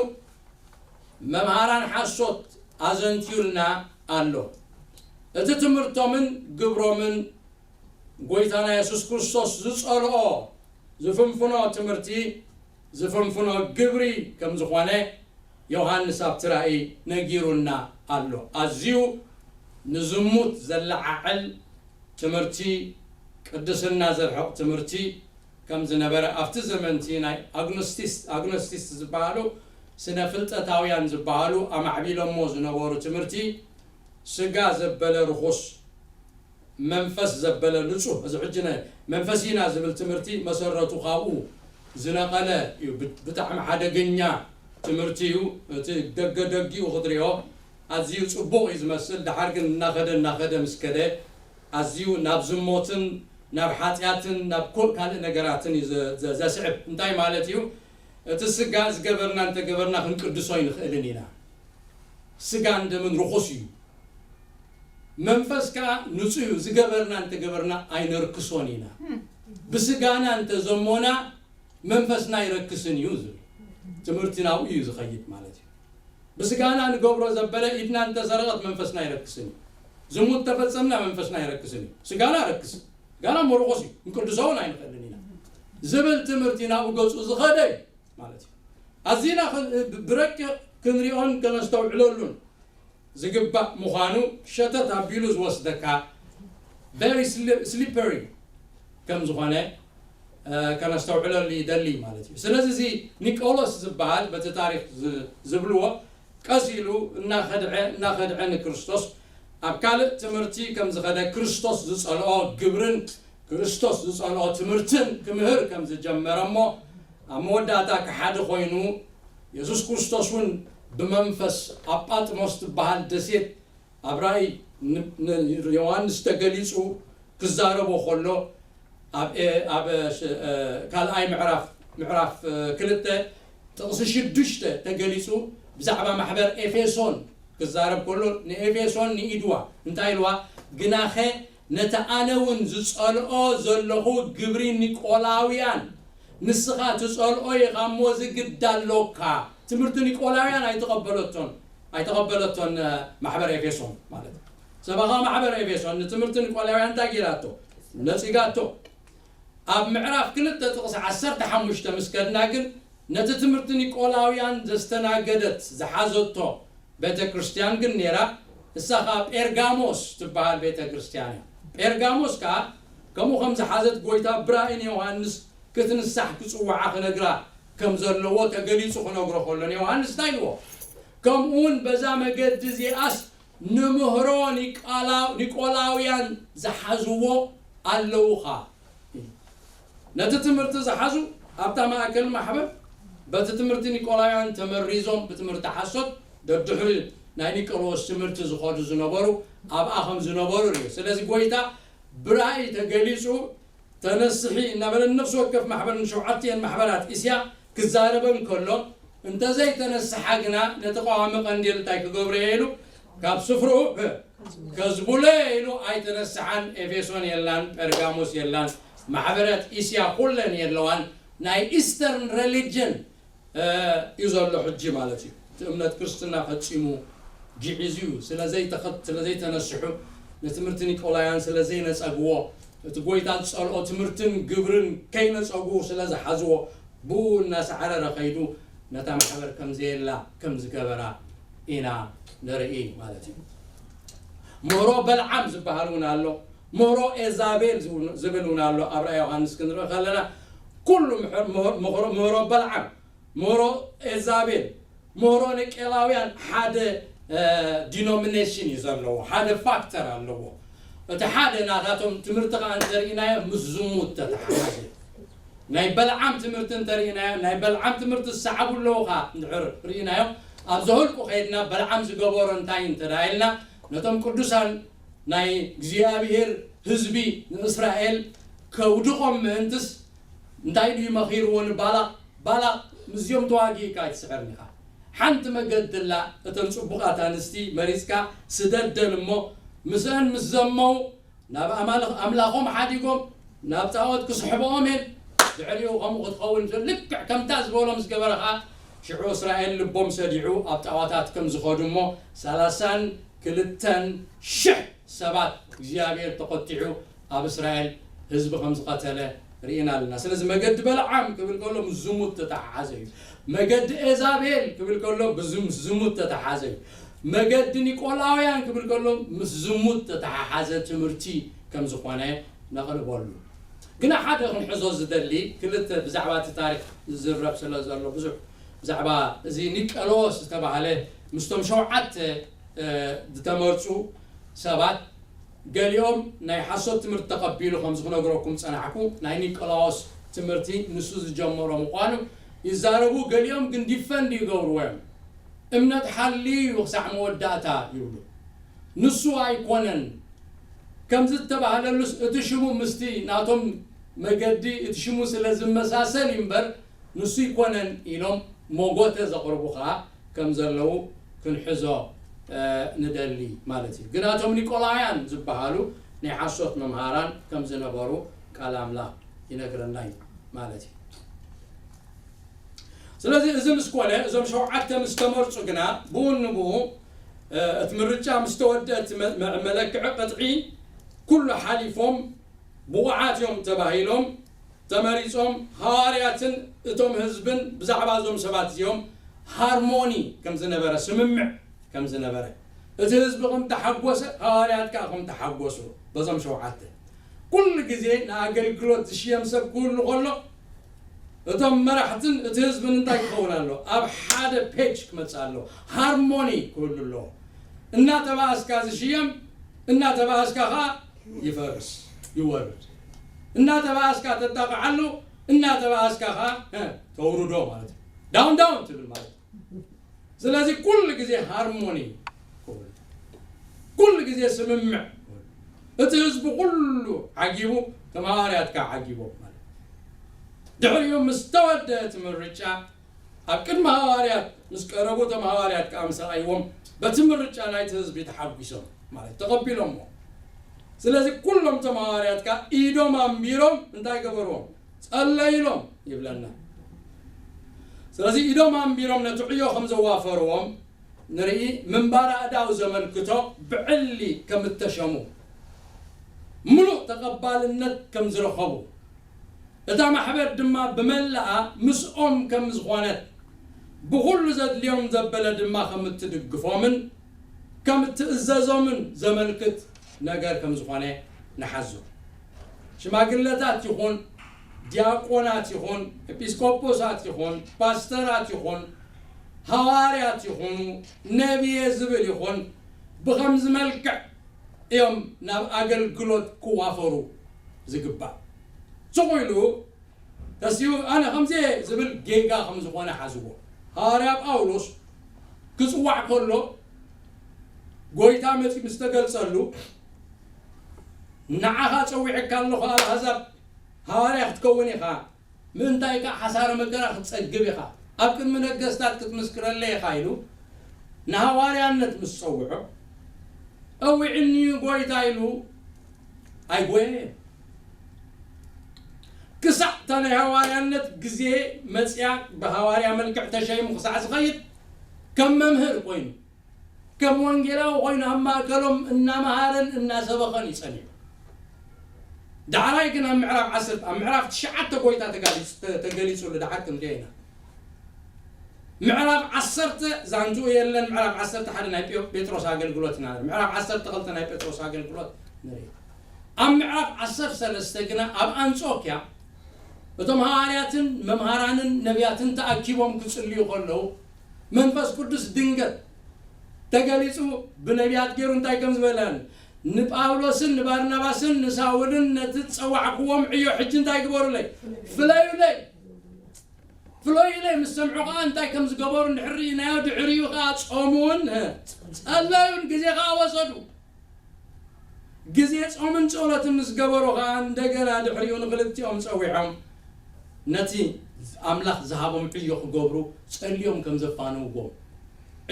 መምሃራን ሓሶት ኣዘንትዩልና ኣሎ። እቲ ትምህርቶምን ግብሮምን ጎይታና የሱስ ክርስቶስ ዝጸልኦ ዝፍንፍኖ ትምህርቲ ዝፍንፍኖ ግብሪ ከም ዝኾነ ዮሃንስ ኣብቲ ራእይ ነጊሩና ኣሎ። ኣዝዩ ንዝሙት ዘለዓዕል ትምህርቲ፣ ቅድስና ዘርሕቕ ትምህርቲ ከም ዝነበረ ኣብቲ ዘመንቲ ናይ ኣግኖስቲስ ኣግኖስቲስ ዝበሃሉ ስነ ፍልጠታውያን ዝበሃሉ ኣማዕቢሎሞ ዝነበሩ ትምህርቲ ስጋ ዘበለ ርኹስ መንፈስ ዘበለ ንጹህ እዚ ሕጂ ናይ መንፈስ ኢና ዝብል ትምህርቲ መሰረቱ ካብኡ ዝነቐለ እዩ። ብ- ብጣዕሚ ሓደገኛ ትምህርቲ እዩ። እቲ ደገ ደጊኡ ክትሪኦ ኣዝዩ ጽቡቕ እዩ ዝመስል። ደሓር ግን እናኸደ እናኸደ ምስ ከደ ኣዝዩ ናብ ዝሞትን ናብ ሓጢኣትን ናብ ኮ- ካልእ ነገራትን እዩ ዘ- ዘ- ዘስዕብ። እንታይ ማለት እዩ? እቲ ስጋ ዝገበርና እንተገበርና ክንቅድሶ ኣይንኽእልን ኢና። ስጋን ደምን ርኹስ እዩ። መንፈስ ከኣ ንጹህ እዩ። ዝገበርና እንተገበርና ኣይነርክሶን ኢና። ብስጋና እንተዘሞና መንፈስና ኣይረክስን እዩ ዝብል ትምህርቲ ናብኡ እዩ ዝኸይድ ማለት እዩ። ብስጋና ንገብሮ ዘበለ ኢድና እንተሰረቐት መንፈስና ኣይረክስን እዩ። ዝሙት ተፈጸምና መንፈስና ኣይረክስን እዩ። ስጋና ረክስ፣ ስጋና መርቆስ እዩ። ክንቅድሶ እውን ኣይንኽእልን ኢና ዝብል ትምህርቲ ናብኡ ገጹ ዝኸደ እዩ ማለት እዩ። ኣዚና ኸ- ብ- ብረቂቕ ክንሪኦን ከነስተውዕለሉን ዝግባእ ምዃኑ ሸተት ኣቢሉ ዝወስደካ very sli- slippery ከም ዝኾነ እ፣ ከነስተውዕለሉ ይደሊ ማለት እዩ። ስለዚ እዚ ኒቆሎስ ዝበሃል በቲ ታሪክ ዝ- ዝብልዎ ቀስ ኢሉ እናኸድዐ እናኸድዐ ንክርስቶስ ኣብ ካልእ ትምህርቲ ከም ዝኸደ ክርስቶስ ዝጸልኦ ግብርን ክርስቶስ ዝጸልኦ ትምህርትን ክምህር ከም ዝጀመረ እሞ ኣብ መወዳእታ ክሓዲ ኮይኑ የሱስ ክርስቶስ እውን ብመንፈስ ኣብ ጳጥሞስ ትበሃል ደሴት ኣብ ራእይ ን- ን- ዮሃንስ ተገሊጹ ክዛረቦ ከሎ ኣብ ኤ- ኣብ ሽ- እ፣ ካልኣይ ምዕራፍ ምዕራፍ እ፣ ክልተ ጥቕሲ ሽዱሽተ ተገሊጹ ብዛዕባ ማሕበር ኤፌሶን ክዛረብ ከሎ ንኤፌሶን ንኢድዋ እንታይ ኢልዋ? ግናኸ ነቲ ኣነ እውን ዝጸልኦ ዘለኹ ግብሪ ኒቆላውያን ንስኻ ትጸልኦ ኢኻ እሞ እዚ ግዲ ኣሎካ። ትምህርቲ ኒቆላውያን ኣይተቐበለቶን ኣይተቐበለቶን እ፣ ማሕበር ኤፌሶን ማለት እዩ። ሰበኻ ማሕበር ኤፌሶን ንትምህርቲ ኒቆላውያን እንታይ ገይራቶ? ነጺጋቶ። ኣብ ምዕራፍ ክልተ ጥቕሲ ዓሰርተ ሓሙሽተ ምስ ከድና ግን ነቲ ትምህርቲ ኒቆላውያን ዘስተናገደት ዝሓዘቶ ቤተ ክርስቲያን ግን ነይራ። እሳ ኸዓ ጴርጋሞስ ትበሃል ቤተ ክርስቲያን እያ። ጴርጋሞስ ከኣ ከምኡ ከም ዝሓዘት ጎይታ ብራእይ ንዮሃንስ ክትንሳሕ ክጽውዓ ክነግራ ከም ዘለዎ ተገሊጹ ክነግሮ ከሎ ንዮሃንስ እንታይ ኢልዎ? ከምኡ እውን በዛ መገዲ እዚኣስ ንምህሮ ኒቃላ-፣ ኒቆላውያን ዝሓዝዎ ኣለውኻ። ነቲ ትምህርቲ ዝሓዙ ኣብታ ማእከል ማሕበር በቲ ትምህርቲ ኒቆላውያን ተመሪዞም ብትምህርቲ ሓሶት ደድሕሪ ናይ ኒቆላዎስ ትምህርቲ ዝኸዱ ዝነበሩ ኣብኣ ከም ዝነበሩ ርእዩ። ስለዚ ጎይታ ብራእይ ተገሊጹ ተነስሒ እናበለ ነፍሲ ወከፍ ማሕበር ንሸውዓቲኤን ማሕበራት እስያ ክዛረበን ከሎ፣ እንተዘይተነስሓ ግና ነቲ ቀዋሚ ቀንዴል እንታይ ክገብሮ እየ ኢሉ ካብ ስፍርኡ ከዝቡሎ እየ ኢሉ ኣይተነስሓን። ኤፌሶን የላን፣ ጴርጋሞስ የላን፣ ማሕበራት እስያ ኩለን የለዋን። ናይ ኢስተርን ሬሊጅን እዩ ዘሎ ሕጂ ማለት እዩ። እቲ እምነት ክርስትና ፈጺሙ ግዒዙ እዩ። ስለ ዘይተኸ-፣ ስለ ዘይተነስሑ፣ ንትምህርቲ ኒቆላውያን ስለ ዘይነጸግዎ፣ እቲ ጎይታ ዝጸልኦ ትምህርትን ግብርን ከይነጸጉ ስለ ዝሓዝዎ፣ ብኡ እናሰዓረረ ከይዱ ነታ ማሕበር ከም ዘየላ ከም ዝገበራ ኢና ንርኢ ማለት እዩ። ምህሮ በልዓም ዝበሃል እውን ኣሎ። ምህሮ ኤዛቤል ዝብል እውን ኣሎ። ኣብ ራእይ ዮሃንስ ክንርኢ ከለና ኩሉ ምሕ-፣ ምህሮ፣ ምህሮ፣ ምህሮ በልዓም፣ ምህሮ ኤዛቤል፣ ምህሮ ኒቄላውያን ሓደ፣ እ፣ ዲኖሚኔሽን እዩ ዘለዎ፣ ሓደ ፋክተር ኣለዎ። እቲ ሓደ ናታቶም ትምህርቲ ከኣ እንተርኢናዮ ምስ ዝሙት ተተሓሓዘ። ናይ በልዓም ትምህርቲ እንተርኢናዮ፣ ናይ በልዓም ትምህርቲ ዝሰዓቡ ኣለዉ ከኣ እንድሕር ርኢናዮ፣ ኣብ ዘኍልቁ ከይድና በልዓም ዝገበሮ እንታይ እንተ ደኣ ኢልና፣ ነቶም ቅዱሳን ናይ እግዚኣብሔር ህዝቢ ንእስራኤል ከውድቖም ምእንትስ እንታይ ድዩ መኺርዎ ንባላቕ? ባላቕ ምስዚኦም ተዋጊእካ ኣይትስዕርን ኢኻ። ሓንቲ መገዲ ኣላ፣ እተን ጽቡቓት ኣንስቲ መሪጽካ ስደደን እሞ ምስአን ምስ ዘመው ናብ ኣማልኽ-፣ ኣምላኾም ሓዲጎም ናብ ጣዖት ክስሕብኦም እየን። ድሕሪኡ ከምኡ ክትኸውን ልክዕ ከምታ ዝበሎ ምስ ገበረ ኸኣ ሽዑ እስራኤል ልቦም ሰዲዑ ኣብ ጣዖታት ከም ዝኸዱ እሞ ሰላሳን ክልተን ሽሕ ሰባት እግዚኣብሔር ተቖጢዑ ኣብ እስራኤል ህዝቢ ከም ዝቐተለ ርኢና ኣለና። ስለዚ መገዲ በልዓም ክብል ከሎ ምስ ዝሙት ተተሓሓዘ እዩ። መገዲ ኤዛቤል ክብል ከሎ ብዝም-፣ ምስ ዝሙት ተተሓሓዘ እዩ። መገዲ ኒቆላውያን ክብል ከሎ ምስ ዝሙት ተተሓሓዘ ትምህርቲ ከም ዝኾነ ነቕርበሉ። ግና ሓደ ክንሕዞ ዝደሊ ክልተ ብዛዕባ እቲ ታሪኽ ዝዝረብ ስለ ዘሎ ብዙሕ ብዛዕባ እዚ ኒቀሎስ ዝተባህለ ምስቶም ሸውዓተ፣ እ፣ ዝተመርጹ ሰባት ገሊኦም ናይ ሓሶት ትምህርቲ ተቐቢሉ ከም ዝክነግረኩም ጸናሕኩ። ናይ ኒቆላዎስ ትምህርቲ ንሱ ዝጀመሮ ምዃኑ ይዛረቡ፣ ገሊኦም ግን ዲፈንድ ይገብርዎ እዮም። እምነት ሓልዩ እዩ ክሳዕ መወዳእታ ይብሉ። ንሱ ኣይኮነን ከምዚ ዝተባህለሉስ እቲ ሽሙ ምስቲ ናቶም መገዲ እቲ ሽሙ ስለ ዝመሳሰል እዩ እምበር ንሱ ይኮነን ኢሎም መጎተ ዘቕርቡ ኸዓ ከም ዘለዉ ክንሕዞ፣ እ፣ ንደሊ ማለት እዩ። ግና እቶም ኒቆላውያን ዝበሃሉ ናይ ሓሶት መምሃራን ከም ዝነበሩ ቃል ኣምላኽ ይነግረና እዩ ማለት እዩ። ስለዚ እዚ ምስ ኮነ እዞም ሸውዓተ ምስ ተመርጹ ግና ብኡ ንብኡ፣ እ፣ እቲ ምርጫ ምስ ተወድአ እቲ መ-፣ መ-፣ መለክዒ ቅጥዒ ኩሉ ሓሊፎም ብቑዓት እዮም ተባሂሎም ተመሪጾም ሃዋርያትን እቶም ህዝብን ብዛዕባ እዞም ሰባት እዚኦም ሃርሞኒ ከም ዝነበረ፣ ስምምዕ ከም ዝነበረ፣ እቲ ህዝቢ ከም ተሓጎሰ ሃዋርያት ከኣ ከም ተሓጎሱ በዞም ሸውዓተ። ኩሉ ግዜ ንኣገልግሎት ዝሽየም ሰብ ክህሉ ከሎ እቶም መራሕትን እቲ ህዝብን እንታይ ክኸውን ኣሎ? ኣብ ሓደ ፔጅ ክመጽእ ኣሎ። ሃርሞኒ ክህሉ ኣለዎ። እናተባእስካ ዝሽየም፣ እናተባእስካ ኸኣ ይፈርስ፣ ይወርድ። እናተባእስካ ተጣቕዓሉ፣ እናተባእስካ ኸኣ፣ እ፣ ተውርዶ ማለት እዩ። ዳውን ዳውን ትብል ማለት እዩ። ስለዚ ኩሉ ግዜ ሃርሞኒ ክህሉ፣ ኩሉ ግዜ ስምምዕ ክህሉ። እቲ ህዝቢ ኩሉ ዓጊቡ፣ እቶም ሃዋርያት ከኣ ዓጊቦም ማለት እዩ። ድሕሪኡ ምስ ተወደአ እቲ ምርጫ፣ ኣብ ቅድሚ ሃዋርያት ምስ ቀረቡ፣ እቶም ሃዋርያት ከኣ ምስ ረኣይዎም፣ በቲ ምርጫ ናይቲ ህዝቢ ተሓጒሶም ማለት ተቐቢሎምዎ። ስለዚ ኩሎም እቶም ሃዋርያት ከኣ ኢዶም ኣንቢሮም እንታይ ገበርዎም? ጸለይሎም ይብለና። ስለዚ ኢዶም ኣንቢሮም ነቲ ዕዮ ከም ዘዋፈርዎም ንርኢ። ምንባር ኣእዳው ዘመልክቶ ብዕሊ ከም እተሸሙ፣ ምሉእ ተቐባልነት ከም ዝረኸቡ፣ እታ ማሕበር ድማ ብመላኣ ምስኦም ከም ዝኾነት፣ ብኹሉ ዘድልዮም ዘበለ ድማ ከም እትድግፎምን ከም እትእዘዞምን ዘመልክት ነገር ከም ዝኾነ ንሓዞ። ሽማግለታት ይኹን፣ ዲያቆናት ይኹን፣ ኤጲስቆጶሳት ይኹን፣ ፓስተራት ይኹን፣ ሃዋርያት ይኹኑ፣ ነብየ ዝብል ይኹን፣ ብኸምዚ መልክዕ እዮም ናብ ኣገልግሎት ክዋፈሩ ዝግባእ። ስቕ ኢሉ ተሲኡ ኣነ ከምዚ እየ ዝብል ጌጋ ከም ዝኾነ ሓዝዎ። ሃዋርያ ጳውሎስ ክጽዋዕ ከሎ፣ ጎይታ መጺኡ ምስ ተገልጸሉ፣ ንዓኻ ጸዊዐካ ኣለኹ፣ ኣብ ኣህዛብ ሃዋርያ ክትከውን ኢኻ፣ ምእንታይ ከኣ ሓሳረ መከራ ክትጸግብ ኢኻ፣ ኣብ ቅድሚ ነገስታት ክትምስክረለይ ኢኻ ኢሉ ንሃዋርያነት ምስ ጸውዖ፣ ጠዊዕኒ እዩ ጎይታ ኢሉ ኣይጎየየን። ክሳዕ እታ ናይ ሃዋርያነት ግዜ መጽያ ብሃዋርያ መልክዕ ተሸይሙ ክሳዕ ዝኸይድ ከም መምህር ኮይኑ፣ ከም ወንጌላዊ ኮይኑ ኣብ ማእከሎም እናመሃረን እናሰበኸን እዩ ጸኒሑ። ዳሕራይ ግን ኣብ ምዕራፍ ዓሰርተ፣ ኣብ ምዕራፍ ትሽዓተ ጎይታ ተጋሊጹ-፣ ተ-፣ ተገሊጹሉ ዳሓር ክንሪኦ ኢና። ምዕራፍ ዓሰርተ ዛንትኡ የለን። ምዕራፍ ዓሰርተ ሓደ ናይ ጴ-፣ ጴጥሮስ ኣገልግሎት ኢና ንርኢ። ምዕራፍ ዓሰርተ ክልተ ናይ ጴጥሮስ ኣገልግሎት ንርኢ። ኣብ ምዕራፍ ዓሰርተ ሰለስተ ግና ኣብ ኣንጾክያ እቶም ሃዋርያትን መምሃራንን ነቢያትን ተኣኪቦም ክጽልዩ ከለዉ፣ መንፈስ ቅዱስ ድንገት ተገሊጹ ብነቢያት ገይሩ እንታይ ከም ዝበለን፣ ንጳውሎስን ንባርናባስን ንሳውልን ነቲ ዝጸዋዕክዎም ዕዮ ሕጂ እንታይ ግበሩለይ? ፍለዩለይ። ፍለዩለይ ምስ ሰምዑ ከኣ እንታይ ከም ዝገበሩ እንድሕር ርኢናዮ፣ ድሕሪኡ ከኣ ጾሙን፣ እ፣ ጸለዩን ግዜ ከኣ ወሰዱ። ግዜ ጾምን ጸሎትን ምስ ገበሩ ከኣ እንደገና ድሕሪኡ ንክልቲኦም ጸዊዖም ነቲ ኣምላኽ ዝሃቦም ዕዮ ክገብሩ ጸልዮም ከም ዘፋነውዎም፣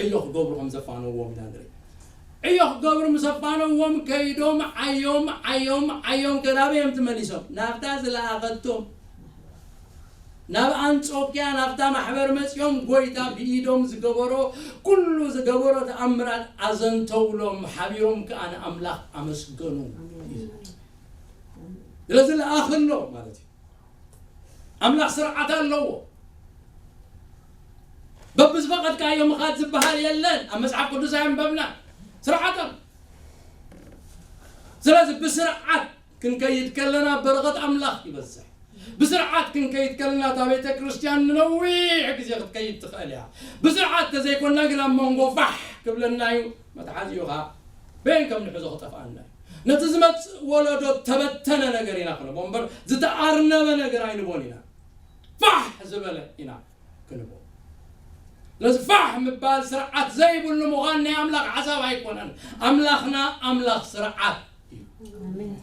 ዕዮ ክገብሩ ከም ዘፋነውዎም ኢና ንርኢ። ዕዮ ክገብሩ ምስ ኣፋነውዎም ከይዶም ዓዮም፣ ዓዮም፣ ዓዮም ከዳበ እዮም ተመሊሶም። ናብታ ዝለኣኸቶም፣ ናብ ኣንጾክያ፣ ናብታ ማሕበር መጺኦም ጎይታ ብኢዶም ዝገበሮ፣ ኩሉ ዝገበሮ ተኣምራት ኣዘንተውሎም፣ ሓቢሮም ከኣ ንኣምላኽ ኣመስገኑ። ስለዚ ለኣኸሎ ማለት እዩ። ኣምላኽ ስርዓት ኣለዎ። በብዝፈቐድካዮ ምኻድ ዝበሃል የለን። ኣብ መጽሓፍ ቅዱስ ኣየንበብና። ስርዓት ኣሎ። ስለዚ ብስርዓት ክንከይድ ከለና በረኸት ኣምላኽ ይበዝሕ። ብስርዓት ክንከይድ ከለና እታ ቤተ ክርስቲያን ንነዊሕ ግዜ ክትከይድ ትኽእል እያ። ብስርዓት ተዘይኮንና ግን ኣብ መንጎ ፋሕ ክብለና እዩ። መትሓዚኡ ኸኣ በየን ከም ንሕዞ ክጠፍኣና እዩ። ነቲ ዝመጽእ ወለዶ ተበተነ ነገር ኢና ክንቦ እምበር ዝተኣርነበ ነገር ኣይንቦን ኢና። ፋሕ ዝበለ ኢና ክንቦ። ስለዚ ፋሕ ምባል ስርዓት ዘይብሉ ምዃን ናይ ኣምላኽ ሓሳብ ኣይኮነን። ኣምላኽና ኣምላኽ ስርዓት እዩ። ኣሜን።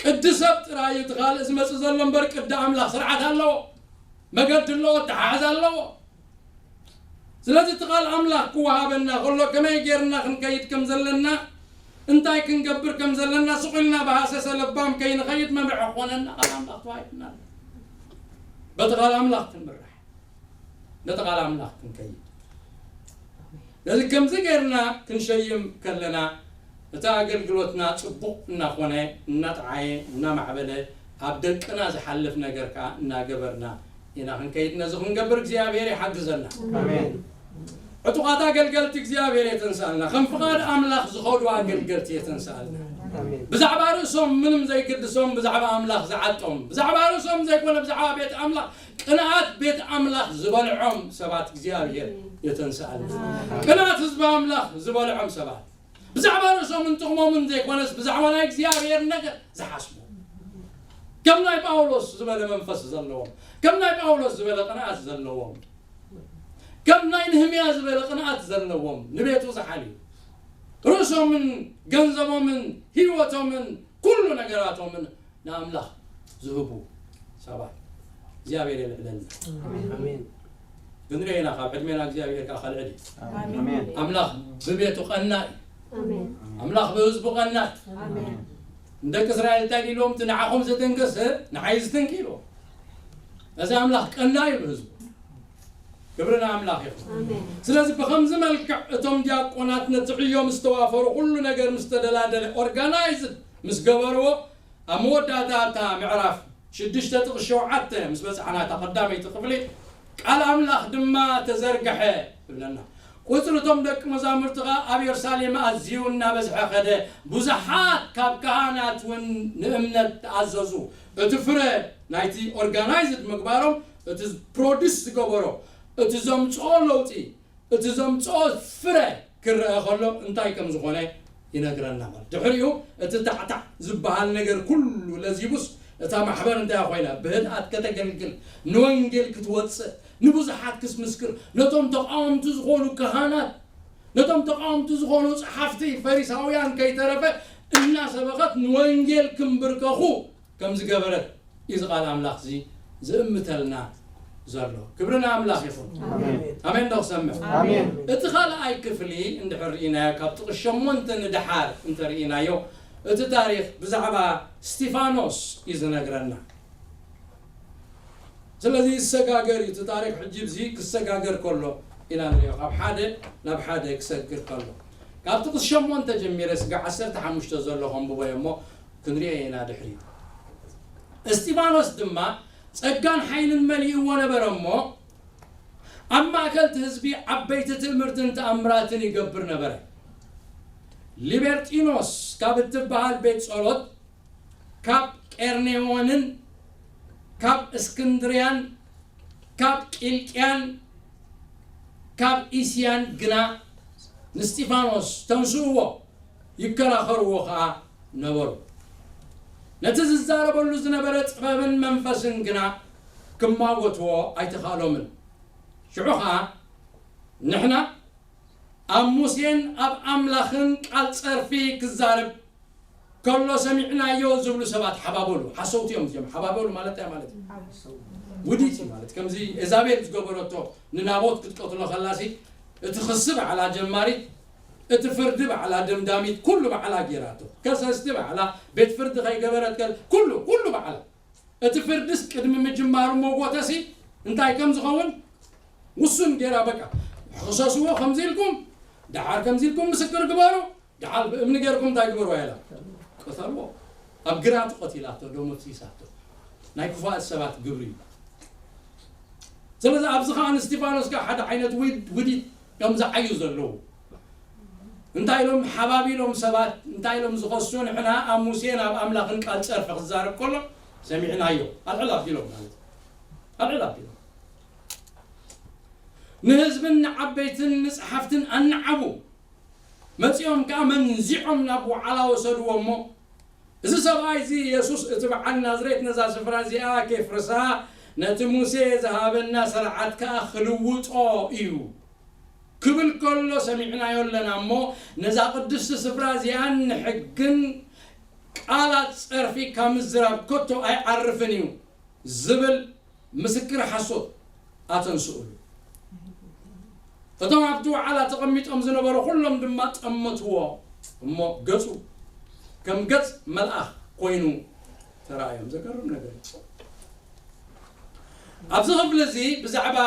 ቅዲ ሰብ ጥራይ እዩ እቲ ካልእ ዝመጽእ ዘሎ እምበር ቅዲ ኣምላኽ ስርዓት ኣለዎ፣ መገዲ ኣለዎ፣ ኣተሓሕዛ ኣለዎ። ስለዚ እቲ ቃል ኣምላኽ ክወሃበና ከሎ ከመይ ጌርና ክንከይድ ከም ዘለና፣ እንታይ ክንገብር ከም ዘለና ስቕ ኢልና ብሃሰሰ ለባም ከይንኸይድ መምርሒ ክኾነና ቃል ኣምላኽ ተዋሂብና ኣሎ። በቲ ቃል ኣምላኽ ክንምራሕ፣ ነቲ ቃል ኣምላኽ ክንከይድ። ነዚ ከምዚ ጌርና ክንሸይም ከለና፣ እቲ ኣገልግሎትና ጽቡቕ እናኾነ፣ እናጠዓየ፣ እናማዕበለ፣ ኣብ ደቅና ዝሓልፍ ነገር ከኣ እናገበርና ኢና ክንከይድ። ነዚ ክንገብር እግዚኣብሔር ይሓግዘና። ኣሜን። ዕጡቓት ኣገልገልቲ እግዚኣብሔር የተንስኣልና። ከም ፍቓድ ኣምላኽ ዝኸዱ ኣገልገልቲ የተንስኣልና። ኣሜን። ብዛዕባ ርእሶም ምንም ዘይግድሶም፣ ብዛዕባ ኣምላኽ ዝዓጦም፣ ብዛዕባ ርእሶም ዘይኮነ፣ ብዛዕባ ቤት ኣምላኽ፣ ቅንኣት ቤት ኣምላኽ ዝበልዖም ሰባት እግዚኣብሔር የተንስኣልና። ኣሜን። ቅንኣት ህዝቢ ኣምላኽ ዝበልዖም ሰባት፣ ብዛዕባ ርእሶምን ጥቕሞምን ዘይኮነስ፣ ብዛዕባ ናይ እግዚኣብሔር ነገር ዝሓስቡ፣ ከም ናይ ጳውሎስ ዝበለ መንፈስ ዘለዎም፣ ከም ናይ ጳውሎስ ዝበለ ቅንኣት ዘለዎም፣ ከም ናይ ነህምያ ዝበለ ቅንኣት ዘለዎም፣ ንቤቱ ዝሓልዩ፣ ርእሶምን ገንዘቦምን ህይወቶምን ኩሉ ነገራቶምን ንኣምላኽ ዝህቡ ሰባት እግዚኣብሔር የልዕለልና። ኣሜን። ኣሜን። ክንሪኦ ኢና፣ ካብ ዕድሜና እግዚኣብሔር ከኣ ከልዕል እዩ። ኣሜን። ኣሜን። ኣምላኽ ብቤቱ ቀናእ እዩ። ኣሜን። ኣምላኽ ብህዝቡ ቀናእ። ኣሜን። ንደቂ እስራኤል እንታይ ኢልዎም? እቲ ንዓኹም ዝትንክስ ንዓይ ዝትንክ ኢልዎም። እዚ ኣምላኽ ቀናእ እዩ ብህዝቡ። ክብሪ ንኣምላኽ ይኹን። ኣሜን። ስለዚ ብኸምዚ መልክዕ እቶም ዲያቆናት ነቲ ዕዮ ምስ ተዋፈሩ፣ ኩሉ ነገር ምስ ተደላደለ፣ ኦርጋናይዝድ ምስ ገበርዎ፣ ኣብ መወዳእታ እታ ምዕራፍ ሽዱሽተ ጥቕሲ ሸውዓተ ምስ በጻሕና፣ እታ ቀዳመይቲ ክፍሊ፣ ቃል ኣምላኽ ድማ ተዘርግሐ ትብለና። ቁጽሪ እቶም ደቂ መዛሙርቲ ኸኣ ኣብ የሩሳሌም ኣዝዩ እናበዝሐ ኸደ። ብዙሓት ካብ ካህናት እውን ንእምነት ተኣዘዙ። እቲ ፍረ ናይቲ ኦርጋናይዝድ ምግባሮም፣ እቲ ፕሮዲስ ዝገበሮ፣ እቲ ዘምጽኦ ለውጢ፣ እቲ ዘምጽኦ ፍረ ክረአ ከሎ እንታይ ከም ዝኾነ ይነግረና። ማለት ድሕሪኡ እቲ ታዕታዕ ዝበሃል ነገር ኩሉ ለዚቡስ፣ እታ ማሕበር እንታይ ኮይና? ብህድኣት ከተገልግል፣ ንወንጌል ክትወጽእ፣ ንብዙሓት ክትምስክር፣ ነቶም ተቃወምቲ ዝኾኑ ካህናት፣ ነቶም ተቃወምቲ ዝኾኑ ጸሓፍቲ ፈሪሳውያን ከይተረፈ እናሰበኸት ንወንጌል ክምብርከኹ ከም ዝገበረት እዩ እዚ ቃል ኣምላኽ እዚ ዝእምተልና ዘሎ። ክብሪ ንኣምላኽ ይኹን። ኣሜን። ኣሜን ዶ ክሰምዕ? ኣሜን። እቲ ካልኣይ ክፍሊ እንድሕር ርኢናዮ፣ ካብ ጥቕሲ ሸሞንተ ንደሓር እንተርኢናዮ፣ እቲ ታሪኽ ብዛዕባ እስጢፋኖስ እዩ ዝነግረና። ስለዚ ይሰጋገር እዩ፣ እቲ ታሪኽ ሕጂ እዚ ክሰጋገር ከሎ ኢና ንሪኦ፣ ካብ ሓደ ናብ ሓደ ክሰግር ከሎ። ካብ ጥቕሲ ሸሞንተ ጀሚረ ስጋዕ ዓሰርተ ሓሙሽተ ዘሎ ከንብቦ እየ እሞ ክንሪኦ ኢና ድሕሪኡ። እስጢፋኖስ ድማ ጸጋን ሓይልን መሊእዎ ነበረ እሞ፣ ኣብ ማእከል እቲ ህዝቢ ዓበይቲ ትእምርትን ተኣምራትን ይገብር ነበረ። ሊበርጢኖስ ካብ እትበሃል ቤት ጸሎት፣ ካብ ቄርኔዎንን ካብ እስክንድርያን ካብ ቂልቅያን ካብ እስያን ግና ንስጢፋኖስ ተንስእዎ፣ ይከራኸርዎ ኸኣ ነበሩ። ነቲ ዝዛረበሉ ዝነበረ ጥበብን መንፈስን ግና ክማጎትዎ ኣይተኻእሎምን። ሽዑ ኸኣ ንሕና ኣብ ሙሴን ኣብ ኣምላኽን ቃል ጸርፊ ክዛረብ ከሎ ሰሚዕናዮ ዝብሉ ሰባት ሓባበሉ። ሓሰውቲ እዮም እዚኦም። ሓባበሉ ማለት እንታይ ማለት እዩ? ውዲት እዩ ማለት። ከምዚ ኤዛቤል ዝገበረቶ ንናቦት ክትቀትሎ ከላሲ እቲ ክሲ ባዕላ ጀማሪት፣ እቲ ፍርዲ ባዕላ ደምዳሚት፣ ኩሉ ባዕላ ጌራቶ። ከሰስቲ ባዕላ፣ ቤት ፍርዲ ከይገበረት ከል-፣ ኩሉ፣ ኩሉ ባዕላ። እቲ ፍርድስ ቅድሚ ምጅማሩ መጎተሲ እንታይ ከም ዝኸውን ውሱን ጌራ በቃ። ክሰስዎ ከምዚ ኢልኩም፣ ደሓር ከምዚ ኢልኩም ምስክር ግበሩ፣ ደሓር ብእምኒ ጌርኩም እንታይ ግበሩ ኣላ? ቅተልዎ። ኣብ ግራቱ ቀቲላቶ፣ ዶ መፍሲሳቶ። ናይ ክፉኣት ሰባት ግብሪ እዩ። ስለዚ ኣብዚ ኸኣ ንስቲፋኖስ ከኣ ሓደ ዓይነት ውድ-፣ ውዲት እዮም ዝዓዩ ዘለዉ። እንታይ ኢሎም ሓባቢሎም ሰባት፣ እንታይ ኢሎም ዝኸሱ፣ ንሕና ኣብ ሙሴን ኣብ ኣምላኽን ቃል ጸርፊ ክዛረብ ከሎ ሰሚዕናዮ። ኣልዕል ኣቢሎም ማለት እዩ። ኣልዕል ኣቢሎም። ንህዝብን ንዓበይትን ንጸሓፍትን ኣነዓቡ። መጺኦም ከኣ መንዚዖም ናብ ዋዕላ ወሰድዎ እሞ፣ እዚ ሰብኣይ እዚ የሱስ እቲ በዓል ናዝሬት ነዛ ስፍራ እዚኣ ኬፍርሳ፣ ነቲ ሙሴ ዝሃበና ስርዓት ከኣ ክልውጦ እዩ ክብል ከሎ ሰሚዕናዮ ኣለና እሞ፣ ነዛ ቅድስቲ ስፍራ እዚኣን ንሕግን ቃላት ጸርፊ ካብ ምዝራብ ከቶ ኣይዓርፍን እዩ ዝብል ምስክር ሓሶት ኣተንስኡሉ። እቶም ኣብቲ ዋዕላ ተቐሚጦም ዝነበሩ ኩሎም ድማ ጠመትዎ እሞ ገጹ ከም ገጽ መልኣኽ ኮይኑ ተራእዮም። ዘገርም ነገር እዩ። ኣብዚ ክፍሊ እዚ ብዛዕባ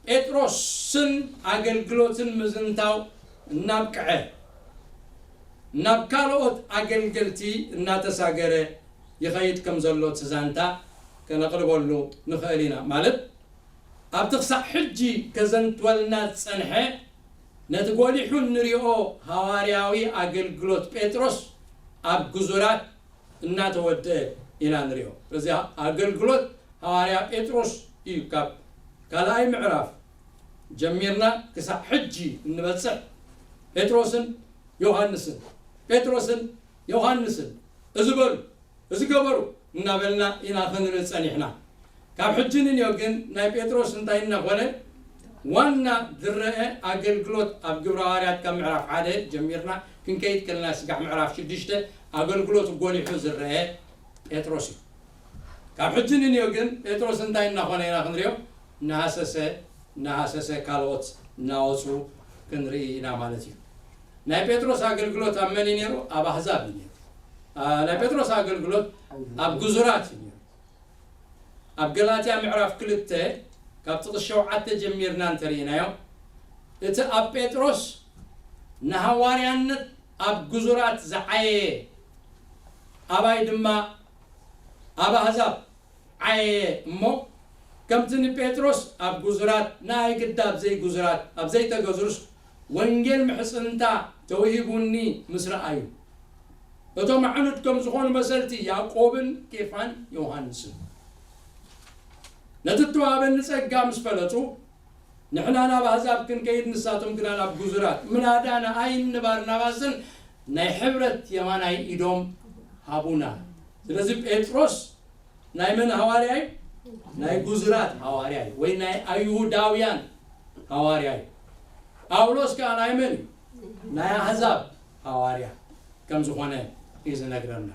ጴጥሮስን ኣገልግሎትን ምዝንታው እናብቅዐ፣ ናብ ካልኦት ኣገልገልቲ እናተሳገረ ይኸይድ ከም ዘሎ እቲ ዛንታ ከነቕርበሉ ንኽእል ኢና። ማለት ኣብቲ ክሳዕ ሕጂ ከዘንትወልና ዝጸንሐ ነቲ ጎሊሑ እንሪኦ ሃዋርያዊ ኣገልግሎት ጴጥሮስ ኣብ ግዙራት እናተወድአ ኢና ንሪኦ። እዚ ኣገልግሎት ሃዋርያ ጴጥሮስ እዩ። ካብ ካልኣይ ምዕራፍ ጀሚርና ክሳዕ ሕጂ እንበጽሕ ጴጥሮስን ዮሃንስን፣ ጴጥሮስን ዮሃንስን፣ እዚ በሉ፣ እዚ ገበሩ እናበልና ኢና ክንርኢ ጸኒሕና። ካብ ሕጂ ንንዮ ግን ናይ ጴጥሮስ እንታይ እናኾነ ዋና ዝረአ ኣገልግሎት ኣብ ግብረ ሃዋርያት ካብ ምዕራፍ ሓደ ጀሚርና ክንከይድ ከለና ስጋዕ ምዕራፍ ሽዱሽተ ኣገልግሎት ጎሊሑ ዝረአ ጴጥሮስ እዩ። ካብ ሕጂ ንንዮ ግን ጴጥሮስ እንታይ እናኾነ ኢና ክንሪኦ? እናሃሰሰ፣ እናሃሰሰ ካልኦት እናወፁ ክንርኢ ኢና ማለት እዩ። ናይ ጴጥሮስ ኣገልግሎት ኣብ መን እዩ ነይሩ? ኣብ ኣህዛብ እዩ ነይሩ። ኣ፣ ናይ ጴጥሮስ ኣገልግሎት ኣብ ግዙራት እዩ ነይሩ። ኣብ ገላትያ ምዕራፍ ክልተ ካብ ጥቕሲ ሸውዓተ ጀሚርና እንተርኢናዮ፣ እቲ ኣብ ጴጥሮስ ንሃዋርያነት ኣብ ግዙራት ዝዓየየ፣ ኣባይ ድማ ኣብ ኣህዛብ ዓየየ እሞ፣ ከምቲ ንጴጥሮስ ኣብ ግዙራት፣ ንኣይ ግዳ ኣብ ዘይግዙራት፣ ኣብ ዘይተገዙርስ ወንጌል ምሕጽንታ ተወሂቡኒ ምስ ረኣዩ፣ እቶም ኣዕኑድ ከም ዝኾኑ መሰልቲ ያዕቆብን ኬፋን ዮሃንስን፣ ነቲ እተዋህበኒ ጸጋ ምስ ፈለጡ፣ ንሕና ናብ ኣህዛብ ክንከይድ፣ ንሳቶም ግና ናብ ግዙራት፣ ምናዳ ንኣይን ንባርናባስን ናይ ሕብረት የማናይ ኢዶም ሃቡና። ስለዚ ጴጥሮስ ናይ መን ሃዋርያ እዩ? ናይ ግዙራት ሃዋርያ እዩ፣ ወይ ናይ ኣይሁዳውያን ሃዋርያ እዩ። ጳውሎስ ከኣ ናይ መን እዩ? ናይ ኣህዛብ ሃዋርያ ከም ዝኾነ እዩ ዝነግረና።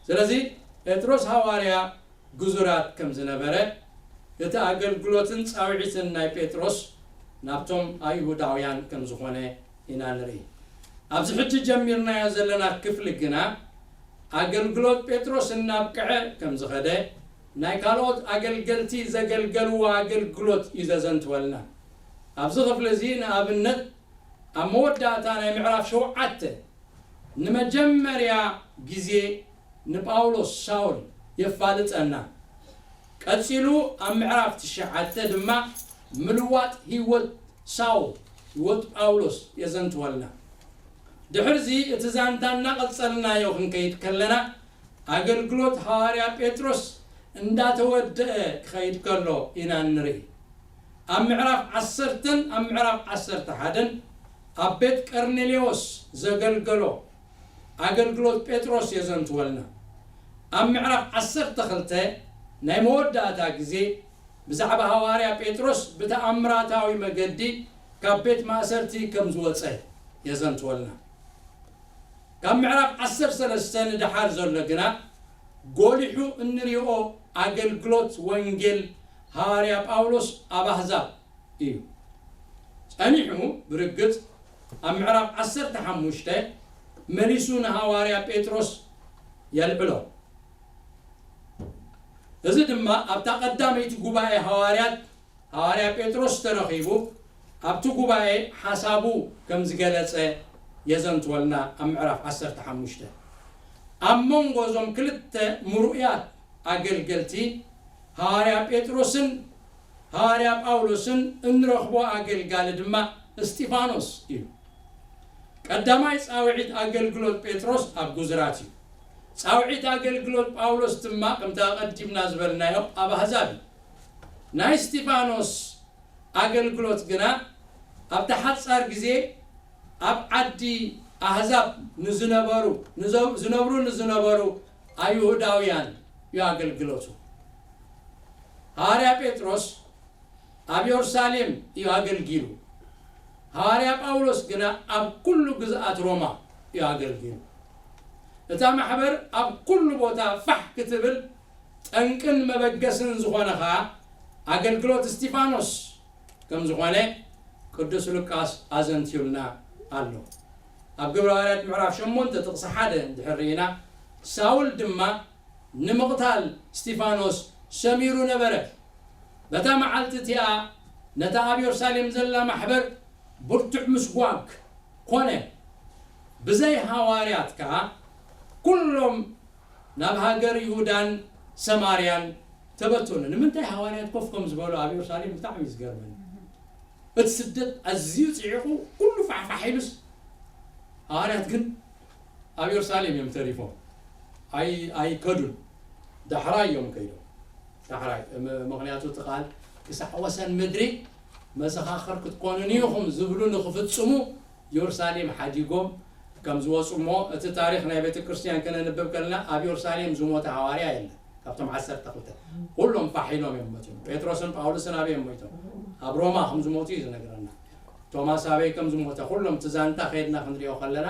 ስለዚ ጴጥሮስ ሃዋርያ ግዙራት ከም ዝነበረ፣ እቲ ኣገልግሎትን ጻውዒትን ናይ ጴጥሮስ ናብቶም ኣይሁዳውያን ከም ዝኾነ ኢና ንርኢ። ኣብዚ ሕጂ ጀሚርናዮ ዘለና ክፍሊ ግና፣ ኣገልግሎት ጴጥሮስ እናብቅዐ ከም ዝኸደ፣ ናይ ካልኦት ኣገልገልቲ ዘገልገልዎ ኣገልግሎት እዩ ዘዘንትወልና። ኣብዚ ክፍሊ እዚ ንኣብነት፣ ኣብ መወዳእታ ናይ ምዕራፍ ሸውዓተ ንመጀመርያ ግዜ ንጳውሎስ ሳውል የፋልጠና። ቀጺሉ ኣብ ምዕራፍ ትሽዓተ ድማ ምልዋጥ ህይወት ሳውል፣ ህይወት ጳውሎስ የዘንትወልና። ድሕርዚ እቲ ዛንታ እናቐጸልናዮ ክንከይድ ከለና፣ ኣገልግሎት ሃዋርያ ጴጥሮስ እንዳተወደአ ክኸይድ ከሎ ኢና ንርኢ። ኣብ ምዕራፍ ዓሰርተን ኣብ ምዕራፍ ዓሰርተ ሓደን ኣብ ቤት ቀርኔሌዎስ ዘገልገሎ ኣገልግሎት ጴጥሮስ የዘንትወልና። ኣብ ምዕራፍ ዓሰርተ ክልተ ናይ መወዳእታ ግዜ ብዛዕባ ሃዋርያ ጴጥሮስ ብተኣምራታዊ መገዲ ካብ ቤት ማእሰርቲ ከም ዝወጸ የዘንትወልና። ካብ ምዕራፍ ዓሰርተ ሰለስተ ንደሓር ዘሎ ግና፣ ጎሊሑ እንሪኦ ኣገልግሎት ወንጌል ሃዋርያ ጳውሎስ ኣብ ኣህዛብ እዩ። ጸኒሑ ብርግጽ ኣብ ምዕራፍ ዓሰርተ ሓሙሽተ መሊሱ ንሃዋርያ ጴጥሮስ የልዕሎ። እዚ ድማ ኣብታ ቀዳመይቲ ጉባኤ ሃዋርያት፣ ሃዋርያ ጴጥሮስ ተረኺቡ ኣብቲ ጉባኤ ሓሳቡ ከም ዝገለጸ የዘንትወልና ኣብ ምዕራፍ ዓሰርተ ሓሙሽተ። ኣብ መንጎ እዞም ክልተ ምሩያት ኣገልገልቲ፣ ሃዋርያ ጴጥሮስን ሃዋርያ ጳውሎስን፣ እንረኽቦ ኣገልጋሊ ድማ እስጢፋኖስ እዩ። ቀዳማይ ጻውዒት ኣገልግሎት ጴጥሮስ ኣብ ግዙራት እዩ። ጻውዒት ኣገልግሎት ጳውሎስ ድማ፣ ከምቲ ኣቐዲምና ዝበልናዮ፣ ኣብ ኣህዛብ እዩ። ናይ እስጢፋኖስ ኣገልግሎት ግና ኣብቲ ሓጻር ግዜ ኣብ ዓዲ ኣህዛብ ንዝነበሩ፣ ንዘ-፣ ዝነብሩ ንዝነበሩ ኣይሁዳውያን እዩ ኣገልግሎቱ። ሃዋርያ ጴጥሮስ ኣብ የሩሳሌም እዩ ኣገልጊሉ። ሃዋርያ ጳውሎስ ግና ኣብ ኩሉ ግዝኣት ሮማ እዩ ኣገልጊሉ። እታ ማሕበር ኣብ ኩሉ ቦታ ፋሕ ክትብል ጠንቅን መበገስን ዝኾነ ኸኣ ኣገልግሎት እስጢፋኖስ ከም ዝኾነ ቅዱስ ሉቃስ ኣዘንትዩልና ኣሎ። ኣብ ግብረ ሃዋርያት ምዕራፍ ሸሞንተ ጥቕሲ ሓደ እንድሕር ርኢና፣ ሳውል ድማ ንምቕታል እስጢፋኖስ ሰሚሩ ነበረ። በታ መዓልቲ እቲኣ ነታ ኣብ የሩሳሌም ዘላ ማሕበር ብርቱዕ ምስጓግ ኮነ። ብዘይ ሃዋርያት ከኣ ኩሎም ናብ ሃገር ይሁዳን ሰማርያን ተበተኑ። ንምንታይ ሃዋርያት ኮፍ ከም ዝበሉ ኣብ የሩሳሌም ብጣዕሚ እዩ ዝገርመኒ። እቲ ስደት ኣዝዩ ጽዒቑ፣ ኩሉ ፋሕፋሕ ኢሉስ፣ ሃዋርያት ግን ኣብ የሩሳሌም እዮም ተሪፎም። ኣይ-፣ ኣይከዱን። ዳሕራይ እዮም ከይዶም። ዳሕራይ፣ ም-፣ ምኽንያቱ እቲ ቃል፣ "ክሳዕ ወሰን ምድሪ መሰኻኽር ክትኮኑኒ ኢኹም" ዝብሉ ንኽፍጽሙ የሩሳሌም ሓዲጎም ከም ዝወጹ እሞ፣ እቲ ታሪኽ ናይ ቤተ ክርስቲያን ከነንብብ ከለና፣ ኣብ የሩሳሌም ዝሞተ ሃዋርያ የለን። ካብቶም ዓሰርተ ክልተ፣ ኩሎም ፋሕ ኢሎም እዮም ሞትዮም። ጴጥሮስን ጳውሎስን ኣበይ እዮም ሞይቶም? ኣብ ሮማ ከም ዝሞቱ እዩ ዝነግረና። ቶማስ ኣበይ ከም ዝሞተ፣ ኩሎም እቲ ዛንታ ከይድና ክንሪኦ ከለና፣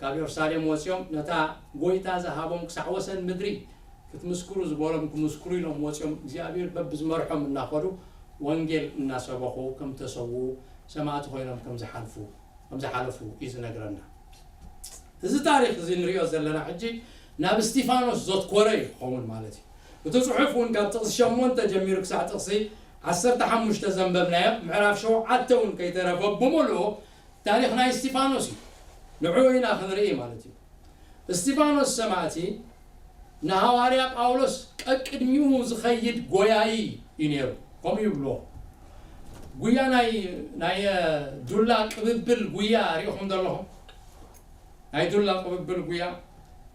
ካብ የሩሳሌም ወጺኦም ነታ ጎይታ ዝሃቦም ክሳዕ ወሰን ምድሪ ክትምስክሩ ዝበሎም ክምስክሩ ኢሎም ወጺኦም፣ እግዚኣብሔር በብዝመርሖም እናኸዱ ወንጌል እናሰበኹ ከም ተሰውኡ፣ ሰማዕቲ ኮይኖም ከም ዝሓልፉ፣ ከም ዝሓለፉ እዩ ዝነግረና። እዚ ታሪኽ እዚ ንሪኦ ዘለና ሕጂ ናብ እስጢፋኖስ ዘትኮረ እዩ ክኸውን ማለት እዩ። እቲ ጽሑፍ እውን ካብ ጥቕሲ ሸሞንተ ጀሚሩ ክሳዕ ጥቕሲ ዓሰርተ ሓሙሽተ ዘንበብናዮ፣ ምዕራፍ ሸውዓተ እውን ከይተረፈ ብምሉኡ ታሪኽ ናይ እስጢፋኖስ እዩ። ንዕኡ ኢና ክንርኢ ማለት እዩ። እስጢፋኖስ ሰማዕቲ ንሃዋርያ ጳውሎስ ቀቅድሚኡ ዝኸይድ ጎያዪ እዩ ነይሩ፣ ከምኡ ይብልዎ። ጉያ ናይ ናይ ዱላ ቅብብል ጉያ ሪኢኹም ዘለኹም? ናይ ዱላ ቅብብል ጉያ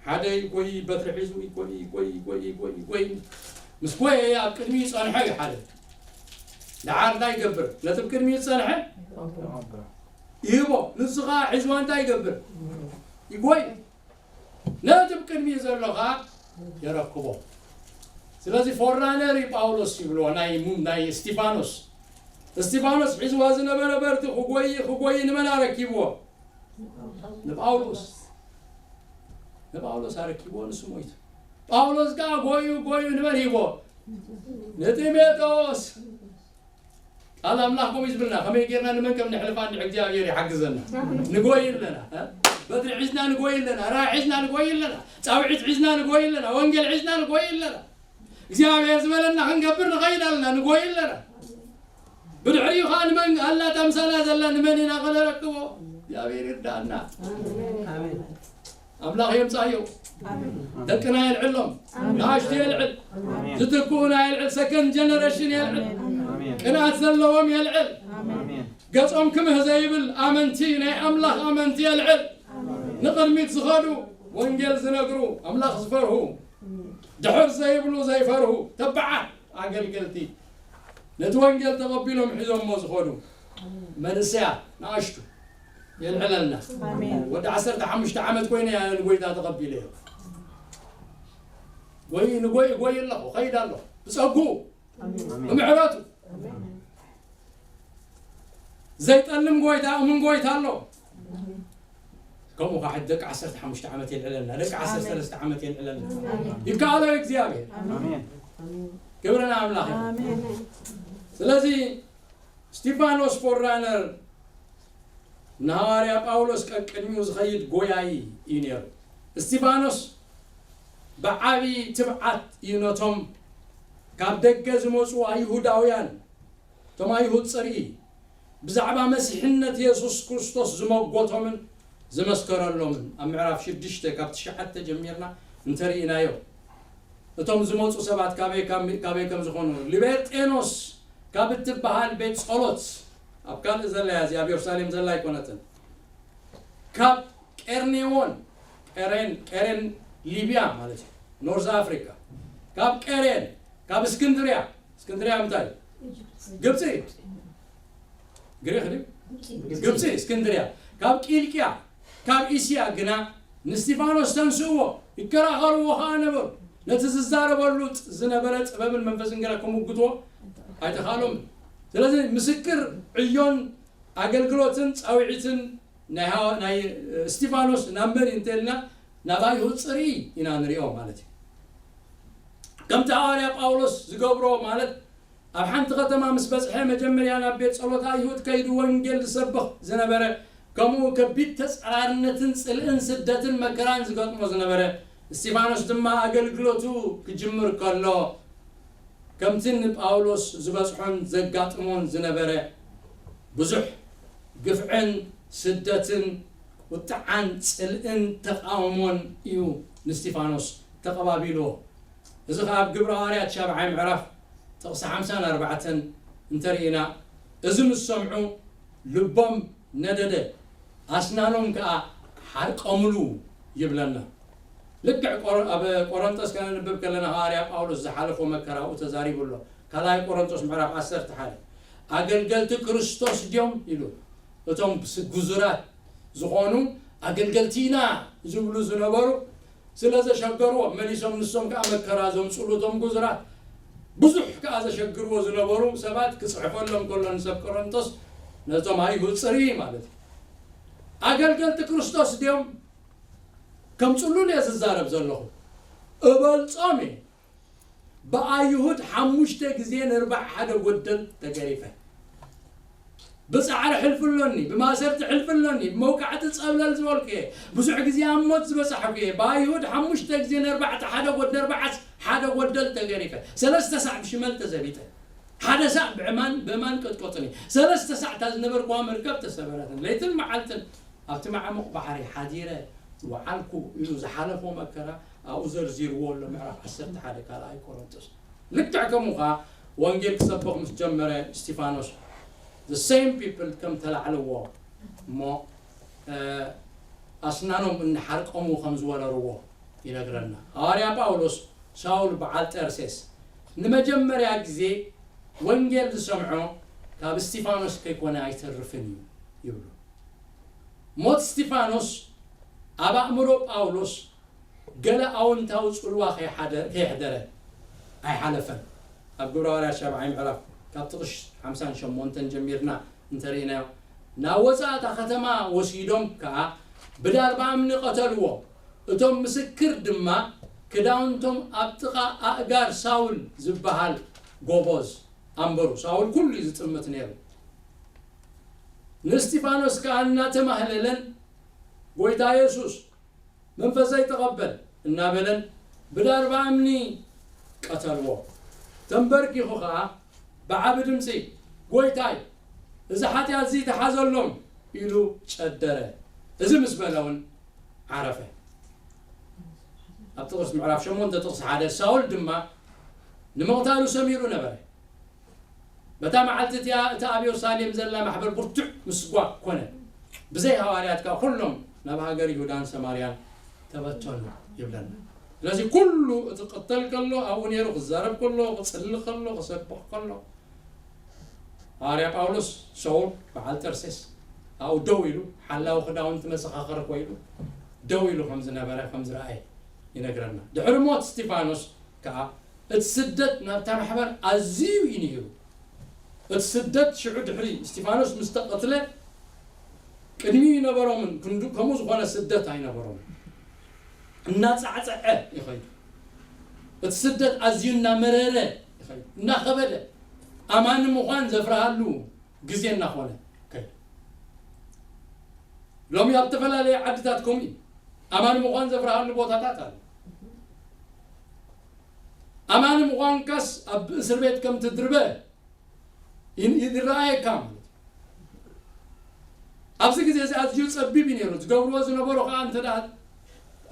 ሓደ ይጎይ፣ በትሪ ሒዙ ይጎይ ይጎይ ይጎይ ይጎይ ይጎይ፣ ምስ ጎየ ኣብ ቅድሚኡ ይጸንሖ እዩ ሓደ። ደሓር እንታይ ይገብር? ነቲ ኣብ ቅድሚኡ ዝጸንሐ ይህቦ። ንሱ ኸዓ ሒዝዋ እንታይ ይገብር? ይጎይ። ነቲ ኣብ ቅድሚኡ ዘሎ ኸዓ የረክቦ። ስለዚ ፎራነር እዩ ጳውሎስ ይብልዎ፣ ናይ ናይ እስጢፋኖስ። እስጢፋኖስ ሒዝዋ ዝነበረ በትሪ ክጎይ ክጎይ ንመን ኣረኪብዎ? ንጳውሎስ። ንጳውሎስ ኣረኪብዎ፣ ንሱ ሞይቱ። ጳውሎስ ከኣ ጎዩ ጎዩ ንመን ሂቦ? ንጢሞቴዎስ። ቃል ኣምላኽ ከምኡ እዩ ዝብልና፣ ከመይ ጌርና ንመን ከም ነሕልፋ እንድሕር እግዚኣብሔር ይሓግዘና። ንጎይ ኣለና፣ እ? በትሪ ሒዝና ንጎይ ኣለና፣ ራእይ ሒዝና ንጎይ ኣለና፣ ጻውዒት ሒዝና ንጎይ ኣለና፣ ወንጌል ሒዝና ንጎይ ኣለና። እግዚኣብሔር ዝበለና ክንገብር ንኸይድ ኣለና፣ ንጎይ ኣለና። ብድሕሪኡ ኸዓ ንመን ኣላ እታ ምሳና ዘላ ንመን ኢና ከነረክቦ? እግዚኣብሔር ይርዳእና። ኣምላኽ የምጻዮ። ደቅና የልዕሎም፣ ንኣሽቱ የልዕል፣ ዝትክኡና የልዕል፣ ሰከንድ ጀነሬሽን የልዕል፣ ቅንኣት ዘለዎም የልዕል፣ ገጾም ክምህ ዘይብል ኣመንቲ፣ ናይ ኣምላኽ ኣመንቲ የልዕል። ንቕድሚት ዝኸዱ፣ ወንጌል ዝነግሩ፣ ኣምላኽ ዝፈርሁ፣ ድሕር ዘይብሉ ዘይፈርሁ፣ ተባዓት ኣገልገልቲ፣ ነቲ ወንጌል ተቐቢሎም ሒዞሞ ዝኸዱ መንእሰያት ንኣሽቱ የልዕለልና። ኣሜን። ወዲ ዓሰርተ ሓሙሽተ ዓመት ኮይነ እያ ንጎይታ ተቐቢለዮ። ጎይ ንጎይ ጎይ ኣለኹ፣ ኸይድ ኣለኹ። ብጸጉ፣ ኣሜን። ብምሕረቱ። ኣሜን። ዘይጠልም ጎይታ፣ እሙን ጎይታ ኣሎ። ከምኡ ከዓ ደቂ ዓሰርተ ሓሙሽተ ዓመት የልዕለልና፣ ደቂ ዓሰርተ ሰለስተ ዓመት የልዕለልና። ኣሜን። ይከኣሎ እግዚኣብሔር። ኣሜን። ክብሪ ንኣምላኽ ይኹን። ኣሜን። ስለዚ እስጢፋኖስ ፎራነር ንሃዋርያ ጳውሎስ ቀቅድሚኡ ዝኸይድ ጎያዪ እዩ ነይሩ። እስጢፋኖስ ብዓቢ ትብዓት እዩ ነቶም ካብ ደገ ዝመጹ ኣይሁዳውያን፣ እቶም ኣይሁድ ጽርኢ፣ ብዛዕባ መሲሕነት የሱስ ክርስቶስ ዝመጎቶምን ዝመስከረሎምን። ኣብ ምዕራፍ ሽዱሽተ ካብ ትሽዓተ ጀሚርና እንተርኢናዮ፣ እቶም ዝመጹ ሰባት ካበይ፣ ካብ፣ ካበይ ከም ዝኾኑ፣ ሊበርጤኖስ ካብ እትበሃል ቤት ጸሎት፣ ኣብ ካልእ ዘላ እያ፣ እዚኣ ኣብ የሩሳሌም ዘላ ኣይኮነትን። ካብ ቄርኔዎን፣ ቄሬን፣ ቄሬን ሊብያ ማለት እዩ፣ ኖርዝ ኣፍሪካ። ካብ ቄሬን፣ ካብ እስክንድርያ፣ እስክንድርያ እንታይ እዩ? ግብፂ። ግሪክ ድዩ? ግብፂ፣ እስክንድርያ። ካብ ቂልቅያ፣ ካብ እስያ ግና ንስጢፋኖስ ተንስእዎ፣ ይከራኸርዎ ኸዓ ነበሩ። ነቲ ዝዛረበሉ ጥ-፣ ዝነበረ ጥበብን መንፈስን ግና ክምጉትዎ ኣይተኻእሎምን። ስለዚ ምስክር ዕዮን ኣገልግሎትን ጻውዒትን ናይ ሃዋ-፣ ናይ እስጢፋኖስ ናብ መን እዩ እንተልና፣ ናብ ኣይሁድ ጽርኢ ኢና ንሪኦ ማለት እዩ። ከምቲ ሃዋርያ ጳውሎስ ዝገብሮ ማለት፣ ኣብ ሓንቲ ከተማ ምስ በጽሐ፣ መጀመርያ ናብ ቤት ጸሎት ኣይሁድ ከይዱ ወንጌል ዝሰብኽ ዝነበረ፣ ከምኡ ከቢድ ተጻራርነትን ጽልእን ስደትን መከራን ዝገጥሞ ዝነበረ፣ እስጢፋኖስ ድማ ኣገልግሎቱ ክጅምር ከሎ፣ ከምቲ ንጳውሎስ ዝበጽሖን ዘጋጥሞን ዝነበረ ብዙሕ ግፍዕን ስደትን ቁጥዓን ጽልእን ተቃውሞን እዩ ንስጢፋኖስ ተቐባቢልዎ። እዚ ኸኣ ኣብ ግብሪ ሃዋርያት ሻብዓይ ምዕራፍ ጥቕሲ ሓምሳን ኣርባዕተን እንተርኢና፣ እዚ ምስ ሰምዑ ልቦም ነደደ፣ ኣስናኖም ከኣ ሓርቀምሉ ይብለና። ልክዕ ቆሮ-፣ ኣብ ቆሮንቶስ ከነንብብ ከለና ሃዋርያ ጳውሎስ ዝሓለፎ መከራ ኣብኡ ተዛሪቡ ኣሎ። ካልኣይ ቆሮንቶስ ምዕራፍ ዓሰርተ ሓደ፣ ኣገልገልቲ ክርስቶስ ድዮም ኢሉ። እቶም ብስ-፣ ግዙራት ዝኾኑ ኣገልገልቲ ኢና ዝብሉ ዝነበሩ ስለ ዘሸገርዎ፣ መሊሶም ንሶም ከኣ መከራ ዘምጽሉ እቶም ግዙራት። ብዙሕ ከኣ ዘሸግርዎ ዝነበሩ ሰባት ክጽሕፈሎም ከሎ ንሰብ ቆሮንቶስ፣ ነቶም ኣይሁድ ጽርኢ ማለት እዩ። ኣገልገልቲ ክርስቶስ ድዮም? ከም ጽሉል እየ ዝዛረብ ዘለኹ። እበልጾም እየ። ብኣይሁድ ሓሙሽተ ግዜ ነርባዕ ሓደ ጎደል ተገሪፈ። ብጻዕሪ ሕልፊ ኣሎኒ፣ ብማእሰርቲ ሕልፊ ኣሎኒ፣ ብመውቃዕቲ ጸብለል ዝበልኩ እየ። ብዙሕ ግዜ ኣብ ሞት ዝበጻሕኩ እየ። ብኣይሁድ ሓሙሽተ ግዜ ነርባዕተ ሓደ ጎደል፣ ኣርባዓስ ሓደ ጎደል ተገሪፈ። ሰለስተ ሳዕ ብሽመል ተዘቢጠ። ሓደ ሳዕ ብዕማን፣ ብእማን ቀጥቆጥኒ። ሰለስተ ሳዕ እታ ዝነበርኩዋ መርከብ ተሰበረትን። ለይትን መዓልትን ኣብቲ ማዕሙቕ ባሕሪ ሓዲረ ወዓልኩ ኢሉ ዝሓለፎ መከራ ኣብኡ ዘርዚርዎ ኣሎ፣ ምዕራፍ ዓሰርተ ሓደ ካልኣይ ቆሮንቶስ። ልክዕ ከምኡ ኸኣ ወንጌል ክሰብኽ ምስ ጀመረ እስጢፋኖስ the same people ከም ተላዕልዎ እሞ ኣስናኖም እናሓርቀሙ ከም ዝወረርዎ ይነግረና። ሃዋርያ ጳውሎስ ሳውል በዓል ጠርሴስ ንመጀመርያ ግዜ ወንጌል ዝሰምዖ ካብ እስቲፋኖስ ከይኮነ ኣይተርፍን እዩ ይብሉ። ሞት እስቲፋኖስ ኣብ ኣእምሮ ጳውሎስ ገለ ኣወንታዊ ጽልዋ ከይሓደ- ከየሕደረ ኣይሓለፈን። ኣብ ግብረ ሃዋርያት ሻብዓይ ምዕራፍ ካብ ጥቕሽ ሓምሳን ሸሞንተን ጀሚርና እንተርኢናዮ፣ ናብ ወጻእታ ከተማ ወሲዶም ከኣ ብዳርባ እምኒ ቀተልዎ። እቶም ምስክር ድማ ክዳውንቶም ኣብ ጥቓ ኣእጋር ሳውል ዝበሃል ጎቦዝ ኣንበሩ። ሳውል ኩሉ እዩ ዝጥምት ነይሩ። ንእስጢፋኖስ ከኣ እናተማህለለን ጎይታ የሱስ መንፈሰይ ተቐበል እናበለን ብዳርባ እምኒ ቀተልዎ። ተንበርኪኹ ኸኣ ብዓቢ ድምጺ ጎይታይ እዚ ሓጢኣት እዚ ተሓዘሎም ኢሉ ጨደረ። እዚ ምስ በለ እውን ዓረፈ። ኣብ ጥቕስ ምዕራፍ ሸሞንተ ጥቕሲ ሓደ ሳውል ድማ ንምቕታሉ ሰሚሩ ነበረ። በታ መዓልቲ እቲኣ እቲ ኣብ የሩሳሌም ዘላ ማሕበር ብርቱዕ ምስጓግ ኮነ። ብዘይ ሃዋርያት ከኣ ኩሎም ናብ ሃገር ይሁዳን ሰማርያን ተበተኑ ይብለና። ስለዚ ኩሉ እቲ ክቕተል ከሎ ኣብኡ ነይሩ፣ ክዛረብ ከሎ፣ ክጽሊ ከሎ፣ ክሰብኽ ከሎ ሃዋርያ ጳውሎስ ሰውል በዓል ጠርሴስ ኣብኡ ደው ኢሉ ሓላዊ ክዳውንቲ መሰኻኽር ኮይኑ ደው ኢሉ ከም ዝነበረ ከም ዝረኣየ ይነግረና። ድሕሪ ሞት እስጢፋኖስ ከኣ እቲ ስደት ናብታ ማሕበር ኣዝዩ እዩ ነይሩ። እቲ ስደት ሽዑ ድሕሪ እስጢፋኖስ ምስ ተቐትለ ቅድሚኡ ይነበሮምን ክንዱ ከምኡ ዝኾነ ስደት ኣይነበሮምን። እናጻዕጸዐ ይኸይዱ። እቲ ስደት ኣዝዩ እናመረረ ይኸይዱ፣ እናኸበደ ኣማኒ ምዃን ዘፍርሃሉ ግዜ እናኾነ ከይዱ። ሎሚ ኣብ ዝተፈላለየ ዓድታት ከምኡ እዩ። ኣማኒ ምዃን ዘፍርሃሉ ቦታታት ኣሎ። ኣማኒ ምዃንካስ ኣብ እስር ቤት ከም ትድርበ ይን- ይረኣየካ ማለት እዩ። ኣብዚ ግዜ እዚ ኣዝዩ ጸቢብ እዩ ነይሩ። ዝገብርዎ ዝነበሩ ከኣ እንተ ደኣ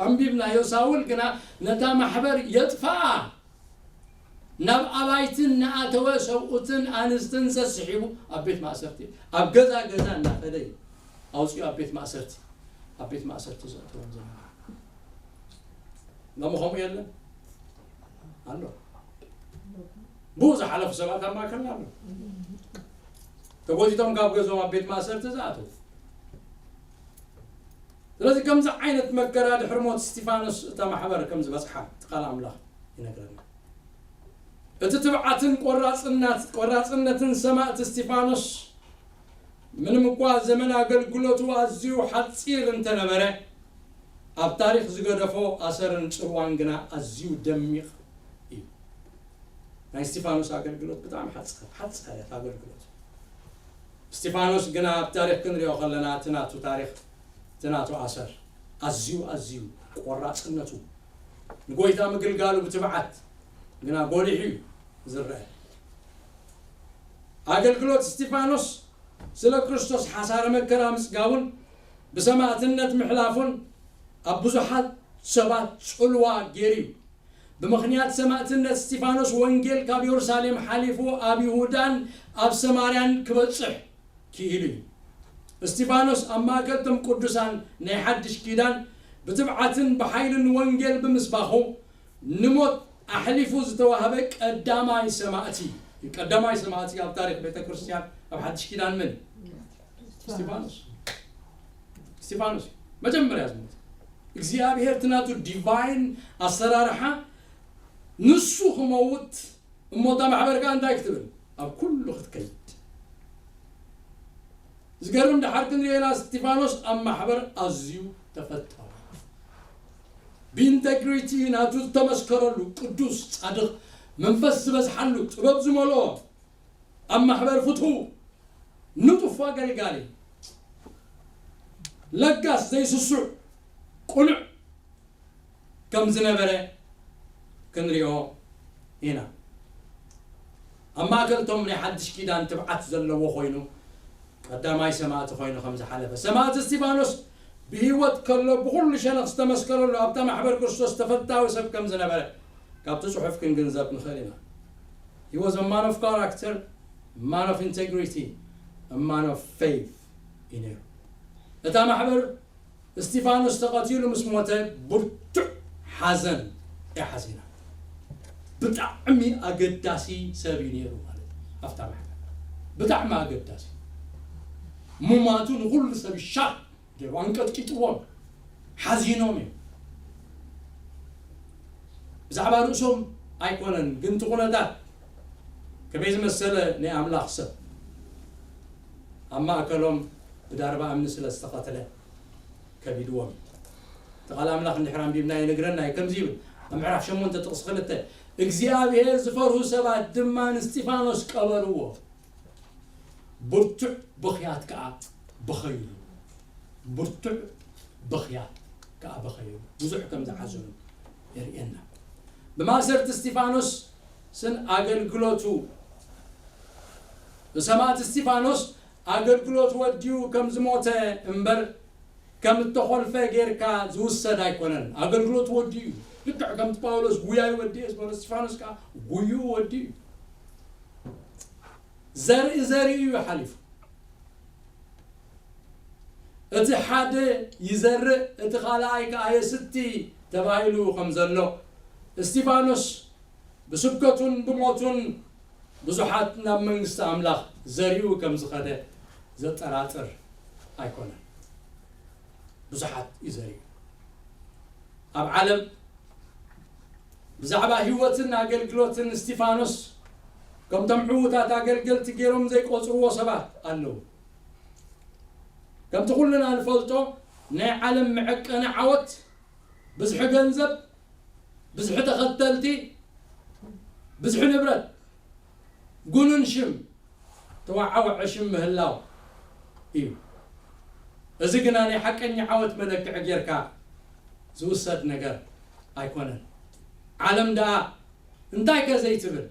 ኣንቢብናዮ፣ ሳውል ግና ነታ ማሕበር የጥፍኣ ናብ ኣባይትን እናኣተወ ሰብኡትን ኣንስትን ሰስሒቡ ኣብ ቤት ማእሰርቲ፣ ኣብ ገዛ ገዛ እናኸደ እዩ ኣውፂኡ ኣብ ቤት ማእሰርቲ፣ ኣብ ቤት ማእሰርቲ ዘእተዎም ዝነበረ። ሎሚ ከምኡ የለን ኣሎ። ብኡ ዝሓለፉ ሰባት ኣብ ማእከልና ኣሎ። ተጎቲቶም ካብ ገዝኦም ኣብ ቤት ማእሰርቲ ዝኣተዉ። ስለዚ ከምዚ ዓይነት መከራ ድሕሪ ሞት እስጢፋኖስ እታ ማሕበር ከም ዝበጽሓ እቲ ቃል ኣምላኽ ይነግረና። እቲ ትብዓትን ቆራጽናት- ቆራጽነትን ሰማእቲ እስጢፋኖስ ምንም እኳ ዘመን ኣገልግሎቱ ኣዝዩ ሓጺር እንተነበረ ኣብ ታሪኽ ዝገደፎ ኣሰርን ጽልዋን ግና ኣዝዩ ደሚቕ እዩ። ናይ እስጢፋኖስ ኣገልግሎት ብጣዕሚ ሓጸ- ሓጸረት ኣገልግሎት። እስጢፋኖስ ግና ኣብ ታሪኽ ክንሪኦ ከለና እቲ ናቱ ታሪኽ እቲ ናቱ ኣሰር ኣዝዩ ኣዝዩ ቆራጽነቱ ንጎይታ ምግልጋሉ ብትብዓት ግና ጎሊሑ እዩ ዝረአ። ኣገልግሎት እስጢፋኖስ ስለ ክርስቶስ ሓሳረ መከራ ምጽጋቡን ብሰማእትነት ምሕላፉን ኣብ ብዙሓት ሰባት ጽልዋ ገይሩ እዩ። ብምኽንያት ሰማእትነት እስጢፋኖስ ወንጌል ካብ የሩሳሌም ሓሊፉ ኣብ ይሁዳን ኣብ ሰማርያን ክበጽሕ ክኢሉ እዩ። እስጢፋኖስ ኣብ ማእከል እቶም ቅዱሳን ናይ ሓድሽ ኪዳን ብትብዓትን ብሓይልን ወንጌል ብምስባኹ ንሞት ኣሕሊፉ ዝተዋህበ ቀዳማይ ሰማእቲ እዩ። ቀዳማይ ሰማእቲ ኣብ ታሪኽ ቤተ ክርስቲያን ኣብ ሓድሽ ኪዳን ምን? እስጢፋኖስ። እስጢፋኖስ እዩ መጀመርያ ዝሞት። እግዚኣብሔር እቲ ናቱ ዲቫይን ኣሰራርሓ ንሱ ክመውት እሞ እታ ማሕበር ከኣ እንታይ ክትብል? ኣብ ኩሉ ክትከይድ። ዝገርም ደሓር ክንሪኦ ኢና፣ እስጢፋኖስ ኣብ ማሕበር ኣዝዩ ተፈታዊ። ብኢንተግሪቲ ናቱ ዝተመስከረሉ ቅዱስ፣ ጻድቕ፣ መንፈስ ዝበዝሓሉ፣ ጥበብ ዝመልኦ፣ ኣብ ማሕበር ፍትው፣ ንጡፍ ኣገልጋሊ፣ ለጋስ፣ ዘይስሱዕ፣ ቅኑዕ ከም ዝነበረ ክንሪኦ ኢና። ኣብ ማእከል እቶም ናይ ሓድሽ ኪዳን ትብዓት ዘለዎ ኮይኑ ቀዳማይ ሰማእቲ ኮይኑ ከም ዝሓለፈ ሰማእቲ እስጢፋኖስ ብህይወት ከሎ ብኹሉ ሸነኽ ዝተመስከረሉ ኣብታ ማሕበር ክርስቶስ ተፈታዊ ሰብ ከም ዝነበረ ካብቲ ጽሑፍ ክንግንዘብ ንኽእል ኢና። He was a man of character, man of integrity, a man of faith እዩ ነይሩ። እታ ማሕበር እስጢፋኖስ ተቐቲሉ ምስ ሞተ ብርቱዕ ሓዘን እያ ሓዚና። ብጣዕሚ ኣገዳሲ ሰብ እዩ ነይሩ ማለት እዩ ኣብታ ማሕበር። ብጣዕሚ ኣገዳሲ። ሙማቱ ንኹሉ ሰብ ሻቅ ገይሩ፣ ኣንቀጥቂጥዎም፣ ሓዚኖም እዮም። ብዛዕባ ርእሶም ኣይኮነን፣ ግን እቲ ኩነታት ከመይ ዝመሰለ ናይ ኣምላኽ ሰብ ኣብ ማእከሎም ብዳርባ እምኒ ስለ ዝተቐትለ ከቢድዎም እዩ። እቲ ቃል ኣምላኽ እንድሕር ኣንቢብና ይነግረና እዩ። ከምዚ ይብል፣ ኣብ ምዕራፍ ሸሞንተ ጥቕሲ ክልተ፣ እግዚኣብሔር ዝፈርሁ ሰባት ድማ ንስጢፋኖስ ቀበርዎ። ብርቱዕ ብኽያት ከኣ በኸይሉ። ብርቱዕ ብኽያት ከኣ በኸይሉ። ብዙሕ ከም ዝሓዘኑ የርእየና። ብማእሰርቲ እስጢፋኖስን ኣገልግሎቱ፣ ብሰማእቲ እስጢፋኖስ ኣገልግሎት ወዲኡ ከም ዝሞተ እምበር፣ ከም እተኾልፈ ጌርካ ዝውሰድ ኣይኮነን። ኣገልግሎት ወዲኡ እዩ። ልክዕ ከምቲ ጳውሎስ ጉያይ ወዲኡ ዝበሎ፣ እስጢፋኖስ ከኣ ጉይኡ ወዲኡ እዩ። ዘርኢ ዘሪኡ እዩ ሓሊፉ። እቲ ሓደ ይዘርእ፣ እቲ ካልኣይ ከኣ የስቲ ተባሂሉ ከም ዘሎ፣ እስጢፋኖስ ብስብከቱን ብሞቱን ብዙሓት ናብ መንግስቲ ኣምላኽ ዘሪኡ ከም ዝኸደ ዘጠራጥር ኣይኮነን። ብዙሓት እዩ ዘሪኡ። ኣብ ዓለም ብዛዕባ ህይወትን ኣገልግሎትን እስጢፋኖስ ከምቶም ዕዉታት ኣገልገልቲ ገይሮም ዘይቆጽርዎ ሰባት ኣለዉ። ከምቲ ኩልና ንፈልጦ፣ ናይ ዓለም መዐቀኒ ዓወት፣ ብዝሒ ገንዘብ፣ ብዝሒ ተኸተልቲ፣ ብዝሒ ንብረት፣ ጉኑን ሽም፣ ተወዓውዐ ሽም ምህላው እዩ። እዚ ግና ናይ ሓቀኛ ዓወት መለክዒ ጌርካ ዝውሰድ ነገር ኣይኮነን። ዓለም ደኣ እንታይ ከ ዘይትብል?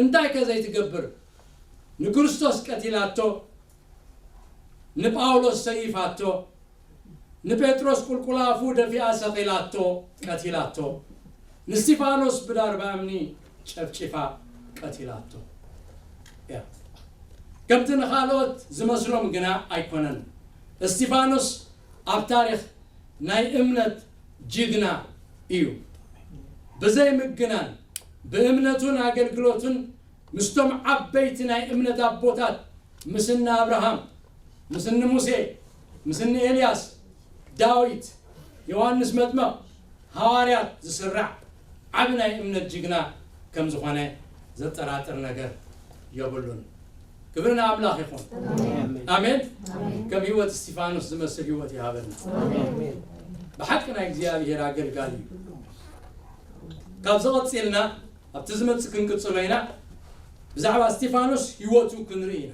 እንታይ ከ ዘይትገብር? ንክርስቶስ ቀቲላቶ፣ ንጳውሎስ ሰይፋቶ፣ ንጴጥሮስ ቁልቁል ኣፉ ደፊኣ ሰቒላቶ፣ ቀቲላቶ። ንስቲፋኖስ ብዳርባ እምኒ ጨፍጪፋ ቀቲላቶ እያ። ከምቲ ንኻልኦት ዝመስሎም ግና ኣይኮነን። እስቲፋኖስ ኣብ ታሪኽ ናይ እምነት ጅግና እዩ። ብዘይ ምግናን ብእምነቱን ኣገልግሎቱን ምስቶም ዓበይቲ ናይ እምነት ኣቦታት፣ ምስ እኒ ኣብርሃም፣ ምስ እኒ ሙሴ፣ ምስ እኒ ኤልያስ፣ ዳዊት፣ ዮሃንስ መጥምቕ፣ ሃዋርያት ዝስራዕ ዓቢ ናይ እምነት ጅግና ከም ዝኾነ ዘጠራጥር ነገር የብሉን። ክብሪ ንኣምላኽ ይኹን። ኣሜን። ኣሜን። ኣሜን። ከም ህይወት እስቲፋኖስ ዝመስል ህይወት ይሃበና። ኣሜን። ብሓቂ ናይ እግዚኣብሔር ኣገልጋሊ እዩ። ካብዚ ቀጺልና ኣብቲ ዝመጽእ ክንቅጽሎ ኢና። ብዛዕባ እስቲፋኖስ ህይወቱ ክንርኢ ኢና።